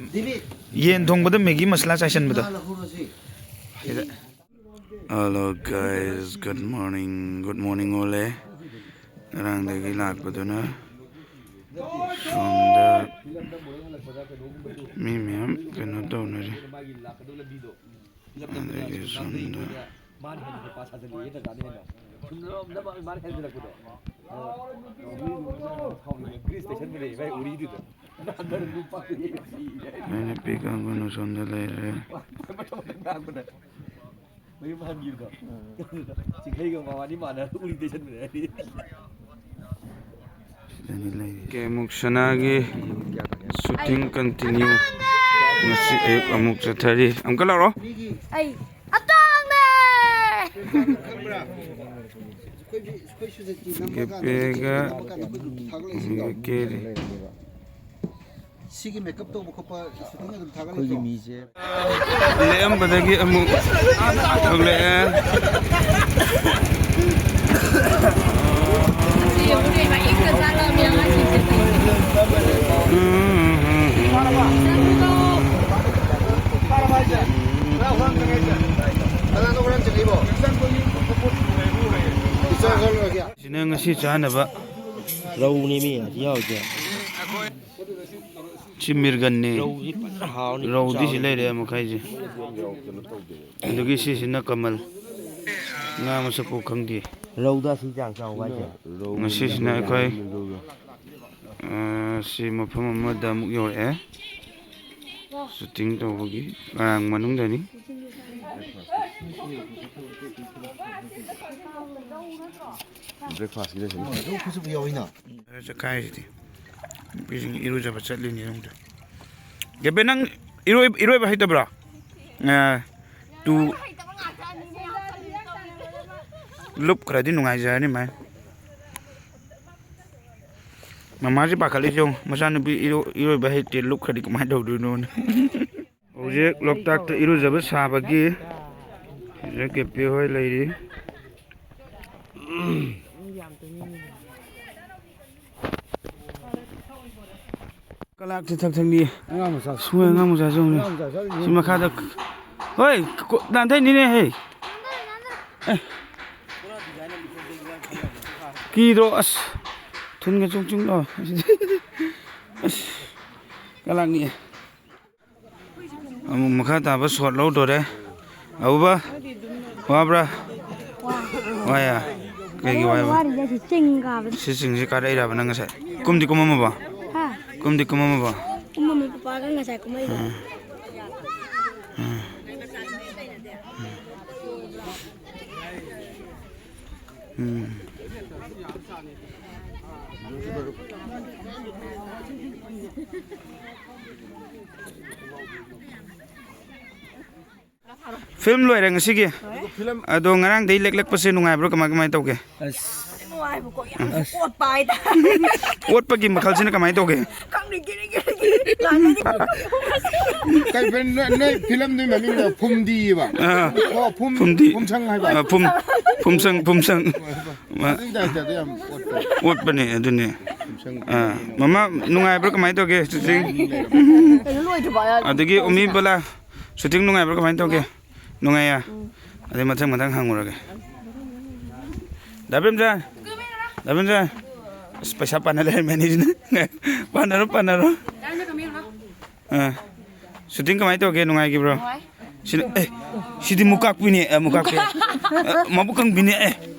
ꯌꯦꯟ ꯊꯣꯡꯕꯗ ꯃꯦꯒꯤ ꯃꯁꯂꯥ ꯆꯥꯏꯁꯟꯕꯗꯣ꯫ ꯁꯤꯗ꯫ Hello guys, good morning, good morning ꯑꯣꯜꯂꯦ꯫ ꯉꯔꯥꯡꯗꯒꯤ ꯂꯥꯛꯄꯗꯨꯅ ꯁꯣꯝꯗ ꯃꯤ ꯃꯌꯥꯝ ꯀꯩꯅꯣ ꯇꯧꯅꯔꯤ꯫ ꯑꯗꯒꯤ ꯁꯣꯝꯗ ꯃꯥꯅ ꯍꯦꯟꯅ ꯍꯩꯄꯥ ꯁꯥꯖꯤꯜꯂꯛꯑꯦ ꯗꯗꯥꯅ ꯍꯦꯟꯅ꯫ ꯁꯨꯝ ꯅꯝ-, ꯅꯝ-, ꯃꯥꯅ ꯍꯦꯟꯖꯤꯜꯂꯛꯄꯗꯣ꯫ ꯑ, ꯒ꯭ꯔꯤꯁ ꯇꯩꯁꯟꯕꯅꯦ ꯃꯥꯏ ꯎꯔꯤꯗꯨꯗ꯫ ꯅꯨꯄꯥꯗꯨꯗꯤ ꯁꯤꯔꯦ꯫ ꯑꯩ ꯅꯨꯄꯤ ꯀꯥꯡꯕꯨꯅ ꯁꯣꯝꯗ ꯂꯩꯔꯦ꯫ ꯃꯊꯪ ꯃꯊꯪ ꯉꯥꯡꯕꯗ ꯃꯌꯨꯝ ꯍꯟꯈꯤꯕꯗꯣ꯫ ꯆꯤꯡꯈꯩꯒ ꯃꯕꯥꯅꯤ ꯃꯥꯟꯅ ꯎꯔꯤ ꯇꯩꯁꯟꯕꯅꯦ꯫ ꯁꯤꯗꯅꯤ ꯂꯩꯔꯤꯁꯦ꯫ ꯀꯦ ꯃꯨꯛꯁꯅꯥꯒꯤ shooting continue꯫ ꯉꯁꯤ ꯑꯌꯨꯛ ꯑꯃꯨꯛ ꯆꯠꯊꯔꯤ꯫ ꯑꯃꯨꯛꯀ ꯂꯥꯎꯔꯣ꯫ ꯑꯩ ꯑꯇꯥꯡꯅꯦ! ꯒꯦꯄꯦꯒ ꯀꯦꯔꯤ꯫ ꯁꯤꯒꯤ ꯃꯦꯀꯞ ꯇꯧꯕ ꯈꯣꯠꯄ shooting ꯑꯗꯨꯝ ꯊꯥꯒꯠꯂꯛꯇ꯭ꯔꯣ? ꯑꯩꯈꯣꯏꯒꯤ ꯃꯤꯁꯦ꯫ ꯂꯦꯛꯑꯝꯕꯗꯒꯤ ꯑꯃꯨꯛ ꯊꯣꯛꯂꯛꯑꯦ꯫ ꯁꯤꯅ ꯉꯁꯤ ꯆꯥꯅꯕ꯫ ꯔꯧꯅꯦꯃꯤ ꯍꯧꯖꯤꯛ ꯌꯥꯎꯔꯤꯁꯦ꯫ ꯁꯤ ꯃꯤꯔꯒꯟꯅꯦ꯫ ꯔꯧꯗꯤ ꯐꯖꯅ ꯍꯥꯎꯅꯤ꯫ ꯔꯧꯗꯤ ꯁꯤ ꯂꯩꯔꯦ ꯃꯈꯥꯏꯁꯦ꯫ ꯑꯗꯨꯒꯤ ꯁꯤꯁꯤꯅ ꯀꯃꯜ꯫ ꯉꯥ ꯃꯁꯛꯄꯨ ꯈꯪꯗꯦ꯫ ꯔꯧꯗ ꯑꯁꯤ ꯆꯥꯡ ꯆꯥꯎꯕ ꯍꯥꯏꯁꯦ? ꯉꯁꯤꯁꯤꯅ ꯑꯩꯈꯣꯏ, ꯑ, ꯁꯤ ꯃꯐꯝ ꯑꯃꯗ ꯑꯃꯨꯛ ꯌꯧꯔꯛꯑꯦ꯫ Shooting ꯇꯧꯕꯒꯤ ꯀꯥꯡ ꯃꯅꯨꯡꯗꯅꯤ꯫ Breakfastꯀꯤꯗ ꯁꯤꯅ꯫ ꯈꯨꯁꯨ ꯌꯥꯎꯏꯅ꯫ ꯆꯠꯈꯥꯏꯔꯤꯁꯤꯗꯤ꯫ ꯅꯨꯄꯤꯁꯤꯡ ꯏꯔꯨꯖꯕ ꯆꯠꯂꯤꯅꯤ ꯅꯪꯗꯣ꯫ ꯒꯦꯕꯦ, ꯅꯪ ꯏꯔꯣꯏ-, ꯏꯔꯣꯏꯕ ꯍꯩꯇꯕ꯭ꯔꯣ? ꯑ, ꯇꯨ-, ꯂꯨꯞꯈ꯭ꯔꯗꯤ ꯅꯨꯡꯉꯥꯏꯖꯔꯅꯤ ꯃꯥꯏ꯫ ꯃꯃꯥꯁꯤ ꯄꯥꯈꯠꯂꯤꯁꯤ ꯌꯦꯡꯉꯨ, ꯃꯆꯥꯅꯨꯄꯤ ꯏꯔꯣ-, ꯏꯔꯣꯏꯕ ꯍꯩꯇꯦ, ꯂꯨꯞꯈ꯭ꯔꯗꯤ ꯀꯃꯥꯏꯅ ꯇꯧꯗꯣꯏꯅꯣꯅ꯫ ꯍꯧꯖꯤꯛ ꯂꯣꯛꯇꯥꯛꯇ ꯏꯔꯨꯖꯕ ꯁꯥꯕꯒꯤ ꯁꯤꯗ ꯀꯦꯄꯦ ꯍꯣꯏ ꯂꯩꯔꯤ꯫ ꯀꯂꯥꯛꯇꯤ ꯊꯛ ꯊꯛꯅꯤ꯫ ꯑꯉꯥꯡ ꯃꯆꯥ꯫ ꯁꯨꯡꯉꯣꯏ ꯑꯉꯥꯡ ꯃꯆꯥꯁꯨ ꯌꯦꯡꯉꯨꯅꯦ꯫ ꯑꯉꯥꯡ ꯃꯆꯥꯁꯨ ꯌꯥꯎꯔꯤ꯫ ꯁꯤ ꯃꯈꯥꯗ꯫ ꯍꯣꯏ꯫ ꯀꯣ-, ꯅꯥꯟꯊꯩꯅꯤꯅꯦ ꯍꯦ꯫ ꯑꯦ꯫ ꯀꯤꯗ꯭ꯔꯣ ꯑꯁ꯫ ꯊꯨꯟꯒ ꯆꯨꯡ ꯆꯨꯡ ꯂꯥꯎ꯫ ꯑꯁ꯫ ꯀꯂꯥꯛꯅꯤ꯫ ꯑꯃꯨꯛ ꯃꯈꯥ ꯇꯥꯕ ꯁꯣꯠ ꯂꯧꯗꯣꯔꯦ꯫ ꯑꯕꯨꯕ, ꯋꯥꯕ꯭ꯔꯥ? ꯋꯥꯏꯌꯦ? ꯀꯩꯒꯤ ꯋꯥꯏꯕ? ꯋꯥꯔꯤꯁꯦ ꯁꯤ ꯆꯤꯡ ꯀꯥꯕꯗ꯫ ꯁꯤ ꯆꯤꯡꯁꯤ ꯀꯥꯔꯛꯏꯔꯕ ꯅꯪ ꯉꯁꯥꯏ? ꯀꯨꯝꯗꯤ ꯀꯨꯝꯃꯝꯃꯕꯣ? ꯍꯥ? ꯀꯨꯝꯗꯤ ꯀꯨꯝꯃꯝꯃꯕꯣ? ꯀꯨꯝꯃꯝꯃꯦ, ꯄꯄꯥꯒ ꯉꯁꯥꯏ ꯀꯨꯝꯃꯛꯏꯗꯣ꯫ ꯎꯝ꯫ ꯎꯝ꯫ ꯎꯝ꯫ ꯐꯤꯂꯝ ꯂꯣꯏꯔꯦ ꯉꯁꯤꯒꯤ꯫ ꯑꯗꯣ ꯉꯔꯥꯡꯗꯩ ꯂꯦꯛꯂꯛꯄꯁꯦ ꯅꯨꯡꯉꯥꯏꯕ꯭ꯔꯣ? ꯀꯃꯥꯏ, ꯀꯃꯥꯏꯅ ꯇꯧꯒꯦ? ꯑꯁ꯫ ꯅꯨꯡꯉꯥꯏꯕꯀꯣ, ꯌꯥꯝ ꯑꯁ꯫ ꯑꯣꯠꯄ ꯍꯥꯏꯇꯥꯔꯦ꯫ ꯑꯣꯠꯄꯒꯤ ꯃꯈꯜꯁꯤꯅ ꯀꯃꯥꯏꯅ ꯇꯧꯒꯦ? ꯈꯪꯗꯦ, ꯒꯤꯔꯤ ꯒꯤꯔꯤ ꯒꯤꯔꯤ ꯂꯥꯟꯅꯗꯤ꯫ ꯀꯩ ꯐꯤꯂꯝ? ꯅꯣꯏ, ꯅꯣꯏ ꯐꯤꯂꯝꯗꯨꯒꯤ ꯃꯃꯤꯡꯗꯣ ꯐꯨꯝꯗꯤꯕ? ꯑꯥ꯫ ꯑꯣ, ꯐꯨꯝ-, ꯐꯨꯝꯗꯤ꯫ ꯐꯨꯝꯁꯪ ꯍꯥꯏꯕ? ꯑꯥ, ꯐꯨꯝ-, ꯐꯨꯝꯁꯪ, ꯐꯨꯝꯁꯪ꯫ ꯑꯗꯨꯒꯤ directorꯗꯣ ꯌꯥꯝ ꯑꯣꯠꯄꯅꯦ꯫ ꯑꯣꯠꯄꯅꯦ ꯑꯗꯨꯅꯦ꯫ ꯐꯨꯝꯁꯪ꯫ ꯑꯥ, ꯃꯃꯥ, ꯅꯨꯡꯉꯥꯏꯕ꯭ꯔꯣ? ꯀꯃꯥꯏꯅ ꯇꯧꯒꯦ shooting? ꯀꯩꯅꯣ ꯂꯣꯏꯗ꯭ꯔꯤꯕꯣ? ꯑꯗꯒꯤ ꯎꯃꯤ ꯕꯂꯥ, shooting ꯅꯨꯡꯉꯥꯏꯕ꯭ꯔꯣ? ꯀꯃꯥꯏꯅ ꯇꯧꯒꯦ? ꯅꯨꯡꯉꯥꯏꯌꯦ? ꯎꯝ꯫ ꯑꯗꯩ ꯃꯊꯪ ꯃꯊꯪ ꯍꯪꯉꯨꯔꯒꯦ꯫ ꯗꯥ ꯄ꯭ꯔꯦꯝꯆꯟ! ꯗꯥ ꯄ꯭ꯔꯦꯝꯆꯟ! ꯑꯁ, ꯄꯩꯁꯥ ꯄꯥꯟꯅ ꯂꯩꯔꯝꯃꯦ ꯑꯅꯤꯁꯤꯅ꯫ ꯄꯥꯟꯅꯔꯣ, ꯄꯥꯟꯅꯔꯣ꯫ ꯑꯥ꯫ Shooting ꯀꯃꯥꯏꯅ ꯇꯧꯒꯦ? ꯅꯨꯡꯉꯥꯏꯈꯤꯕ꯭ꯔꯣ? ꯅꯨꯡꯉꯥꯏ꯫ ꯁꯤꯅ, ꯑꯦ, ꯁꯤꯗꯤ ꯃꯨꯀꯥꯛꯄꯤꯅꯦ, ꯑꯦ, ꯃꯨꯀꯥꯛꯄꯤ꯫ ꯑꯦ, ꯃꯕꯨꯛ ꯀꯪꯕꯤꯅꯦ, ꯑꯦ꯫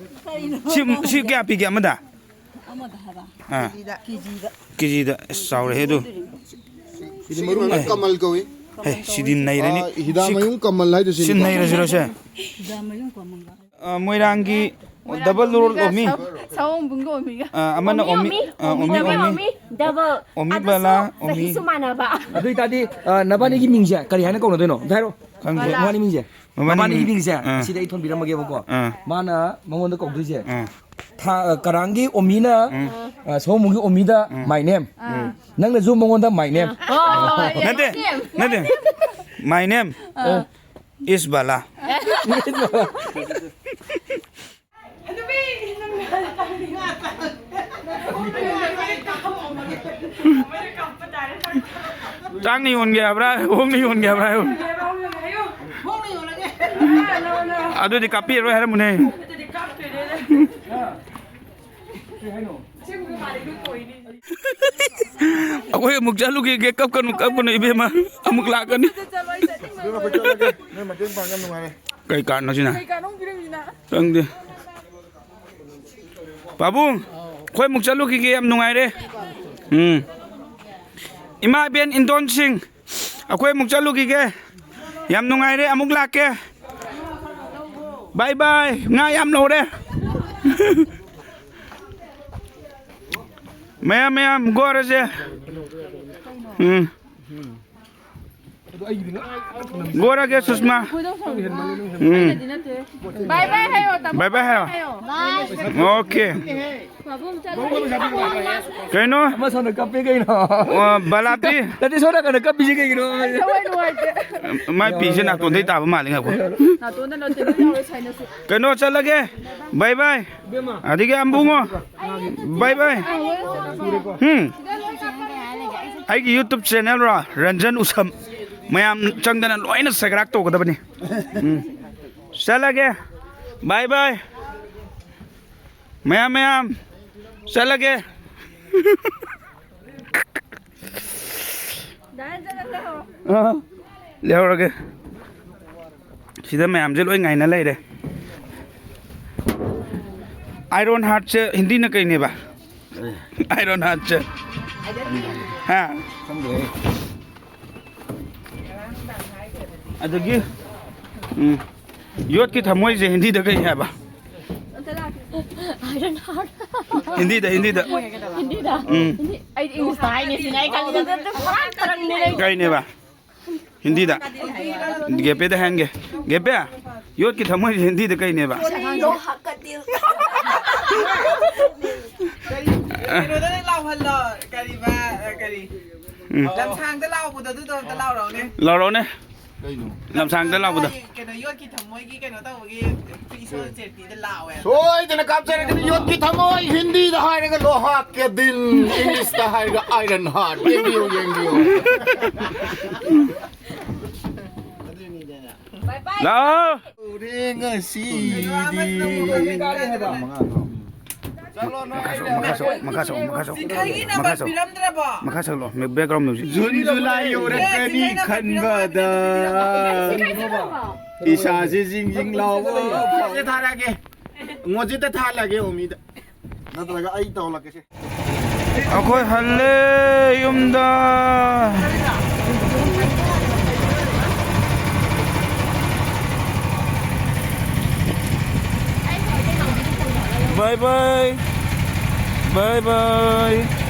ꯀꯔꯤꯅꯣ? ꯁꯤ, ꯁꯤ ꯀꯌꯥ ꯄꯤꯒꯦ ꯑꯃꯗ? ꯑꯃꯗ ꯍꯥꯏꯕ? ꯑꯥ꯫ ꯀꯦꯖꯤꯗ꯫ ꯀꯦꯖꯤꯗ꯫ ꯑꯁ, ꯆꯥꯎꯔꯦꯍꯦ ꯑꯗꯨ꯫ ꯁꯤꯗꯤ ꯃꯔꯨ ꯑꯦ꯫ ꯀꯃꯜ ꯀꯧꯏ꯫ ꯍꯦ, ꯁꯤꯗꯤ ꯅꯩꯔꯅꯤ꯫ ꯑꯥ, ꯁꯤ, ꯍꯤꯗꯥꯃꯌꯨꯡ ꯀꯃꯜ ꯍꯥꯏꯗꯣ ꯁꯤ ꯁꯤꯅꯤꯀꯣ? ꯅꯩꯔꯁꯤꯔꯣ ꯁꯦ? ꯍꯤꯗꯥꯃꯌꯨꯡ ꯀꯃꯜ꯫ ꯑ, ꯃꯣꯏꯔꯥꯡꯒꯤ double role ꯑꯣꯃꯤ꯫ ꯁꯑꯣꯝꯕꯨꯡꯒ ꯑꯣꯃꯤꯒ꯫ ꯑ, ꯑꯃꯅ ꯑꯣꯃꯤ, ꯑꯣꯃꯤ, ꯑ, ꯑꯣꯃꯤ, ꯑꯣꯃꯤ, ꯑꯣꯃꯤ꯫ ꯑꯣꯃꯤ, double꯫ ꯑꯣꯃꯤ ꯑꯗꯨꯁꯨ ꯕꯂꯥ, ꯑꯣꯃꯤ꯫ ꯆꯍꯤꯁꯨ ꯃꯥꯟꯅꯕ꯫ ꯑꯗꯨ ꯑꯣꯏꯇꯥꯔꯗꯤ, ꯑ, ꯅꯕꯥꯅꯤꯒꯤ ꯃꯤꯡꯁꯦ ꯀꯔꯤ ꯍꯥꯏꯅ ꯀꯧꯅꯗꯣꯏꯅꯣ? ꯑꯝꯇ ꯍꯥꯏꯔꯣ꯫ ꯈꯪꯗꯦ꯫ ꯕꯂꯥ꯫ ꯅꯕꯥꯅꯤ ꯃꯤꯡꯁꯦ? ꯃꯕꯥꯅꯤ ꯅꯕꯥꯅꯤꯒꯤ ꯃꯤꯡ-, ꯃꯤꯡꯁꯦ ꯑꯥ꯫ ꯑꯁꯤꯗ ꯑꯩ ꯊꯣꯟꯕꯤꯔꯝꯃꯒꯦꯕꯀꯣ꯫ ꯑꯥ꯫ ꯃꯥꯅ ꯃꯉꯣꯟꯗ ꯀꯧꯗꯣꯏꯁꯦ꯫ ꯑꯥ꯫ ꯊꯥ-, ꯑ, ꯀꯔꯥꯡꯒꯤ ꯑꯣꯃꯤꯅ, ꯎꯝ꯫ ꯑ, ꯁꯑꯣꯝꯕꯨꯡꯒꯤ ꯑꯣꯃꯤꯗ ꯎꯝ꯫ My name꯫ ꯑꯥ꯫ ꯅꯪꯅꯁꯨ ꯃꯉꯣꯟꯗ my name꯫ ꯑꯥ꯫ ꯍꯣꯏ, ꯍꯣꯏ, ꯍꯣꯏ꯫ ꯅꯠꯇꯦ, ꯅꯠꯇꯦ꯫ My name ah. Is ꯕꯂꯥ꯫ ꯇꯥꯡꯅ ꯌꯣꯟꯒꯦ ꯍꯥꯏꯕ꯭ꯔꯥ, ꯍꯣꯡꯅ ꯌꯣꯟꯒꯦ ꯍꯥꯏꯕ꯭ꯔꯥ ꯍꯥꯏꯌꯨ꯫ ꯑꯗꯨꯗꯤ ꯀꯥꯞꯄꯤꯔꯔꯣꯏ ꯍꯥꯏꯔꯝꯃꯨꯅꯦ꯫ ꯑꯩꯈꯣꯏ ꯑꯃꯨꯛ ꯆꯠꯂꯨꯈꯤꯒꯦ꯫ ꯀꯞꯀꯅꯨ, ꯀꯞꯀꯅꯨ, ꯏꯕꯦꯝꯃ꯫ ꯑꯃꯨꯛ ꯂꯥꯛꯀꯅꯤ꯫ ꯅꯣꯏ ꯃꯇꯦꯡ ꯄꯥꯡꯉ ꯅꯨꯡꯉꯥꯏꯔꯦ꯫ ꯀꯩ ꯀꯥꯔꯠꯅꯣ ꯁꯤꯅ? ꯈꯪꯗꯦ꯫ ꯄꯥꯕꯨꯡ, ꯑꯩꯈꯣꯏ ꯑꯃꯨꯛ ꯆꯠꯂꯨꯈꯤꯒꯦ, ꯌꯥꯝ ꯅꯨꯡꯉꯥꯏꯔꯦ꯫ ꯎꯝ꯫ ꯏꯃꯥ ꯏꯕꯦꯟ ꯏꯟꯗꯣꯟꯁꯤꯡ, ꯑꯩꯈꯣꯏ ꯑꯃꯨꯛ ꯆꯠꯂꯨꯈꯤꯒꯦ꯫ ꯌꯥꯝ ꯅꯨꯡꯉꯥꯏꯔꯦ, ꯑꯃꯨꯛ ꯂꯥꯛꯀꯦ꯫ ꯕꯥꯏ ꯕꯥꯏ꯫ ꯉꯥ ꯌꯥꯝ ꯂꯧꯔꯦ꯫ ꯃꯌꯥꯝ, ꯃꯌꯥꯝ, ꯒꯣꯔꯁꯦ꯫ ꯎꯝ꯫ ꯒꯣꯔꯒꯦ, ꯁꯨꯁꯃꯥ꯫ ꯎꯝ꯫ ꯕꯥꯏ ꯕꯥꯏ ꯍꯥꯏꯌꯣ, ꯇꯥꯃꯣ꯫ ꯕꯥꯏ ꯕꯥꯏ ꯍꯥꯏꯌꯣ꯫ ꯑꯣꯀꯦ꯫ ꯀꯩꯅꯣ? ꯑꯃ ꯁꯣꯝꯗ ꯀꯞꯄꯦ ꯀꯩꯅꯣ? ꯑꯣ, ꯕꯂꯥꯇꯤ? ꯅꯠꯇꯦ, ꯁꯣꯝ ꯅꯥꯀꯟꯗ ꯀꯞꯄꯤꯁꯦ ꯀꯩꯒꯤꯅꯣ? ꯊꯋꯥꯏ ꯅꯨꯡꯉꯥꯏꯇꯦ꯫ ꯃꯥꯏ ꯄꯤꯁꯦ ꯅꯥꯇꯣꯟꯗꯩ ꯇꯥꯕ ꯃꯥꯜꯂꯦ, ꯉꯥꯏꯈꯣ꯫ ꯅꯥꯇꯣꯟꯗ ꯅꯠꯇꯦ, ꯂꯣꯏ ꯌꯥꯎꯔꯦ, sinus ꯁꯨ꯫ ꯀꯩꯅꯣ, ꯆꯠꯂꯒꯦ꯫ ꯕꯥꯏ ꯕꯥꯏ꯫ ꯑꯗꯒꯤ ꯑꯝꯕꯨꯡꯉꯣ꯫ ꯕꯥꯏ ꯕꯥꯏ꯫ ꯎꯝ꯫ ꯑꯩꯒꯤ YouTube channel ꯔꯣ, ꯔꯟꯖꯟ ꯎꯁꯝ꯫ ꯃꯌꯥꯝ ꯆꯪꯗꯅ ꯂꯣꯏꯅ subscribe ꯇꯧꯒꯗꯕꯅꯤ꯫ ꯎꯝ꯫ ꯆꯠꯂꯒꯦ꯫ ꯕꯥꯏ ꯕꯥꯏ꯫ ꯃꯌꯥꯝ, ꯃꯌꯥꯝ꯫ ꯆꯠꯂꯒꯦ꯫ ꯑꯥ, ꯂꯩꯍꯧꯔꯒꯦ꯫ ꯁꯤꯗ ꯃꯌꯥꯝꯁꯦ ꯂꯣꯏ ꯉꯥꯏꯅ ꯂꯩꯔꯦ꯫ Iron heart ꯁꯦ ꯍꯤꯟꯗꯤꯅ ꯀꯩꯅꯦꯕ? Iron heart ꯁꯦ꯫ ꯍꯥ? ꯑꯗꯒꯤ, ꯎꯝ, ꯌꯣꯠꯀꯤ ꯊꯃꯣꯏꯁꯦ ꯍꯤꯟꯗꯤꯗ ꯀꯩ ꯍꯥꯏꯕ? Iron heart꯫ ꯍꯤꯟꯗꯤꯗ, ꯍꯤꯟꯗꯤꯗ꯫ ꯍꯤꯟꯗꯤꯗ? ꯎꯝ꯫ ꯍꯤꯟꯗꯤ-, ꯑꯩꯗꯤ English ꯇ ꯍꯥꯏꯅꯦ ꯁꯤꯅꯦ ꯑꯩ ꯈꯜꯂꯤꯁꯦ꯫ ꯑꯗꯨ ꯄꯨꯔꯥ ꯇꯔꯪꯅꯦ ꯅꯪ꯫ ꯀꯩꯅꯦꯕ? ꯍꯤꯟꯗꯤꯗ꯫ ꯒꯦꯄꯦꯗ ꯍꯥꯏꯍꯟꯒꯦ꯫ ꯒꯦꯄꯦ, ꯌꯣꯠꯀꯤ ꯊꯃꯣꯏꯁꯦ ꯍꯤꯟꯗꯤꯗ ꯀꯩꯅꯦꯕ? ꯀꯩꯅꯣꯗ ꯂꯥꯎꯍꯜꯂꯣ꯫ ꯀꯔꯤꯕ, ꯀꯔꯤ? ꯎꯝ꯫ ꯂꯝꯁꯥꯡꯗ ꯂꯥꯎꯕꯗꯣ ꯑꯗꯨꯗꯣ ꯑꯝꯇ ꯂꯥꯎꯔꯛꯎꯅꯦ꯫ ꯂꯥꯎꯔꯛꯎꯅꯦ꯫ ꯀꯩꯅꯣ? ꯂꯝꯁꯥꯡꯗ ꯂꯥꯛꯄꯗꯣ꯫ ꯀꯩꯅꯣ, ꯌꯣꯠꯀꯤ ꯊꯝꯃꯣꯏꯒꯤ ꯀꯩꯅꯣ ꯇꯧꯕꯒꯤ ꯏꯁꯣꯔ ꯆꯦꯇꯤꯗ ꯂꯥꯛꯑꯣ ꯍꯥꯏꯕ꯫ ꯁꯣꯏꯗꯅ ꯀꯥꯞꯆꯔꯛꯀꯅꯤ꯫ ꯌꯣꯠꯀꯤ ꯊꯝꯃꯣꯏ, ꯍꯤꯟꯗꯤꯗ ꯍꯥꯏꯔꯒ ꯂꯣꯍꯥ ꯀꯦ ꯗꯤꯟ, ꯏꯪꯂꯤꯁꯇ ꯍꯥꯏꯔꯒ ꯑꯥꯏꯔꯟ ꯍꯥꯔꯠ꯫ ꯌꯦꯡꯕꯤꯌꯨ, ꯌꯦꯡꯕꯤꯌꯨ꯫ ꯂꯥꯛꯑꯣ꯫ ꯎꯔꯦ ꯉꯁꯤꯗꯤ꯫ ꯃꯈꯥ ꯁꯣꯛ, ꯃꯈꯥ ꯁꯣꯛ, ꯃꯈꯥ ꯁꯣꯛ, ꯃꯈꯥ ꯁꯣꯛ꯫ ꯆꯤꯡꯈꯩꯒꯤ ꯅꯝꯕꯔ ꯃꯈꯥ ꯁꯣꯛ꯫ ꯄꯤꯔꯝꯗ꯭ꯔꯕꯣ? ꯃꯈꯥ ꯁꯛꯂꯣ, ꯃ꯭ꯌꯨ-, ꯕꯦꯛꯒ꯭ꯔꯥꯎꯟ ꯃ꯭ꯌꯨꯖꯤꯛ꯫ ꯖꯨꯟ ꯖꯨꯂꯥꯏ ꯌꯧꯔꯛꯀꯅꯤ ꯈꯟꯕꯗ꯫ ꯏꯁꯥꯁꯦ ꯖꯤꯡ ꯖꯤꯡ ꯂꯥꯎꯕ꯫ ꯁꯦ ꯊꯥꯔꯛꯑꯒꯦ꯫ ꯃꯣꯖꯤꯠꯇ ꯊꯥꯍꯜꯂꯛꯑꯒꯦ ꯑꯣꯃꯤꯗ꯫ ꯅꯠꯇ꯭ꯔꯒ ꯑꯩ ꯇꯧꯍꯜꯂꯛꯀꯦꯁꯦ꯫ ꯑꯩꯈꯣꯏ ꯍꯜꯂꯦ ꯌꯨꯝꯗ꯫ ꯕꯥꯏ ꯕꯥꯏ꯫ ꯕꯥꯏ ꯕꯥꯏ꯫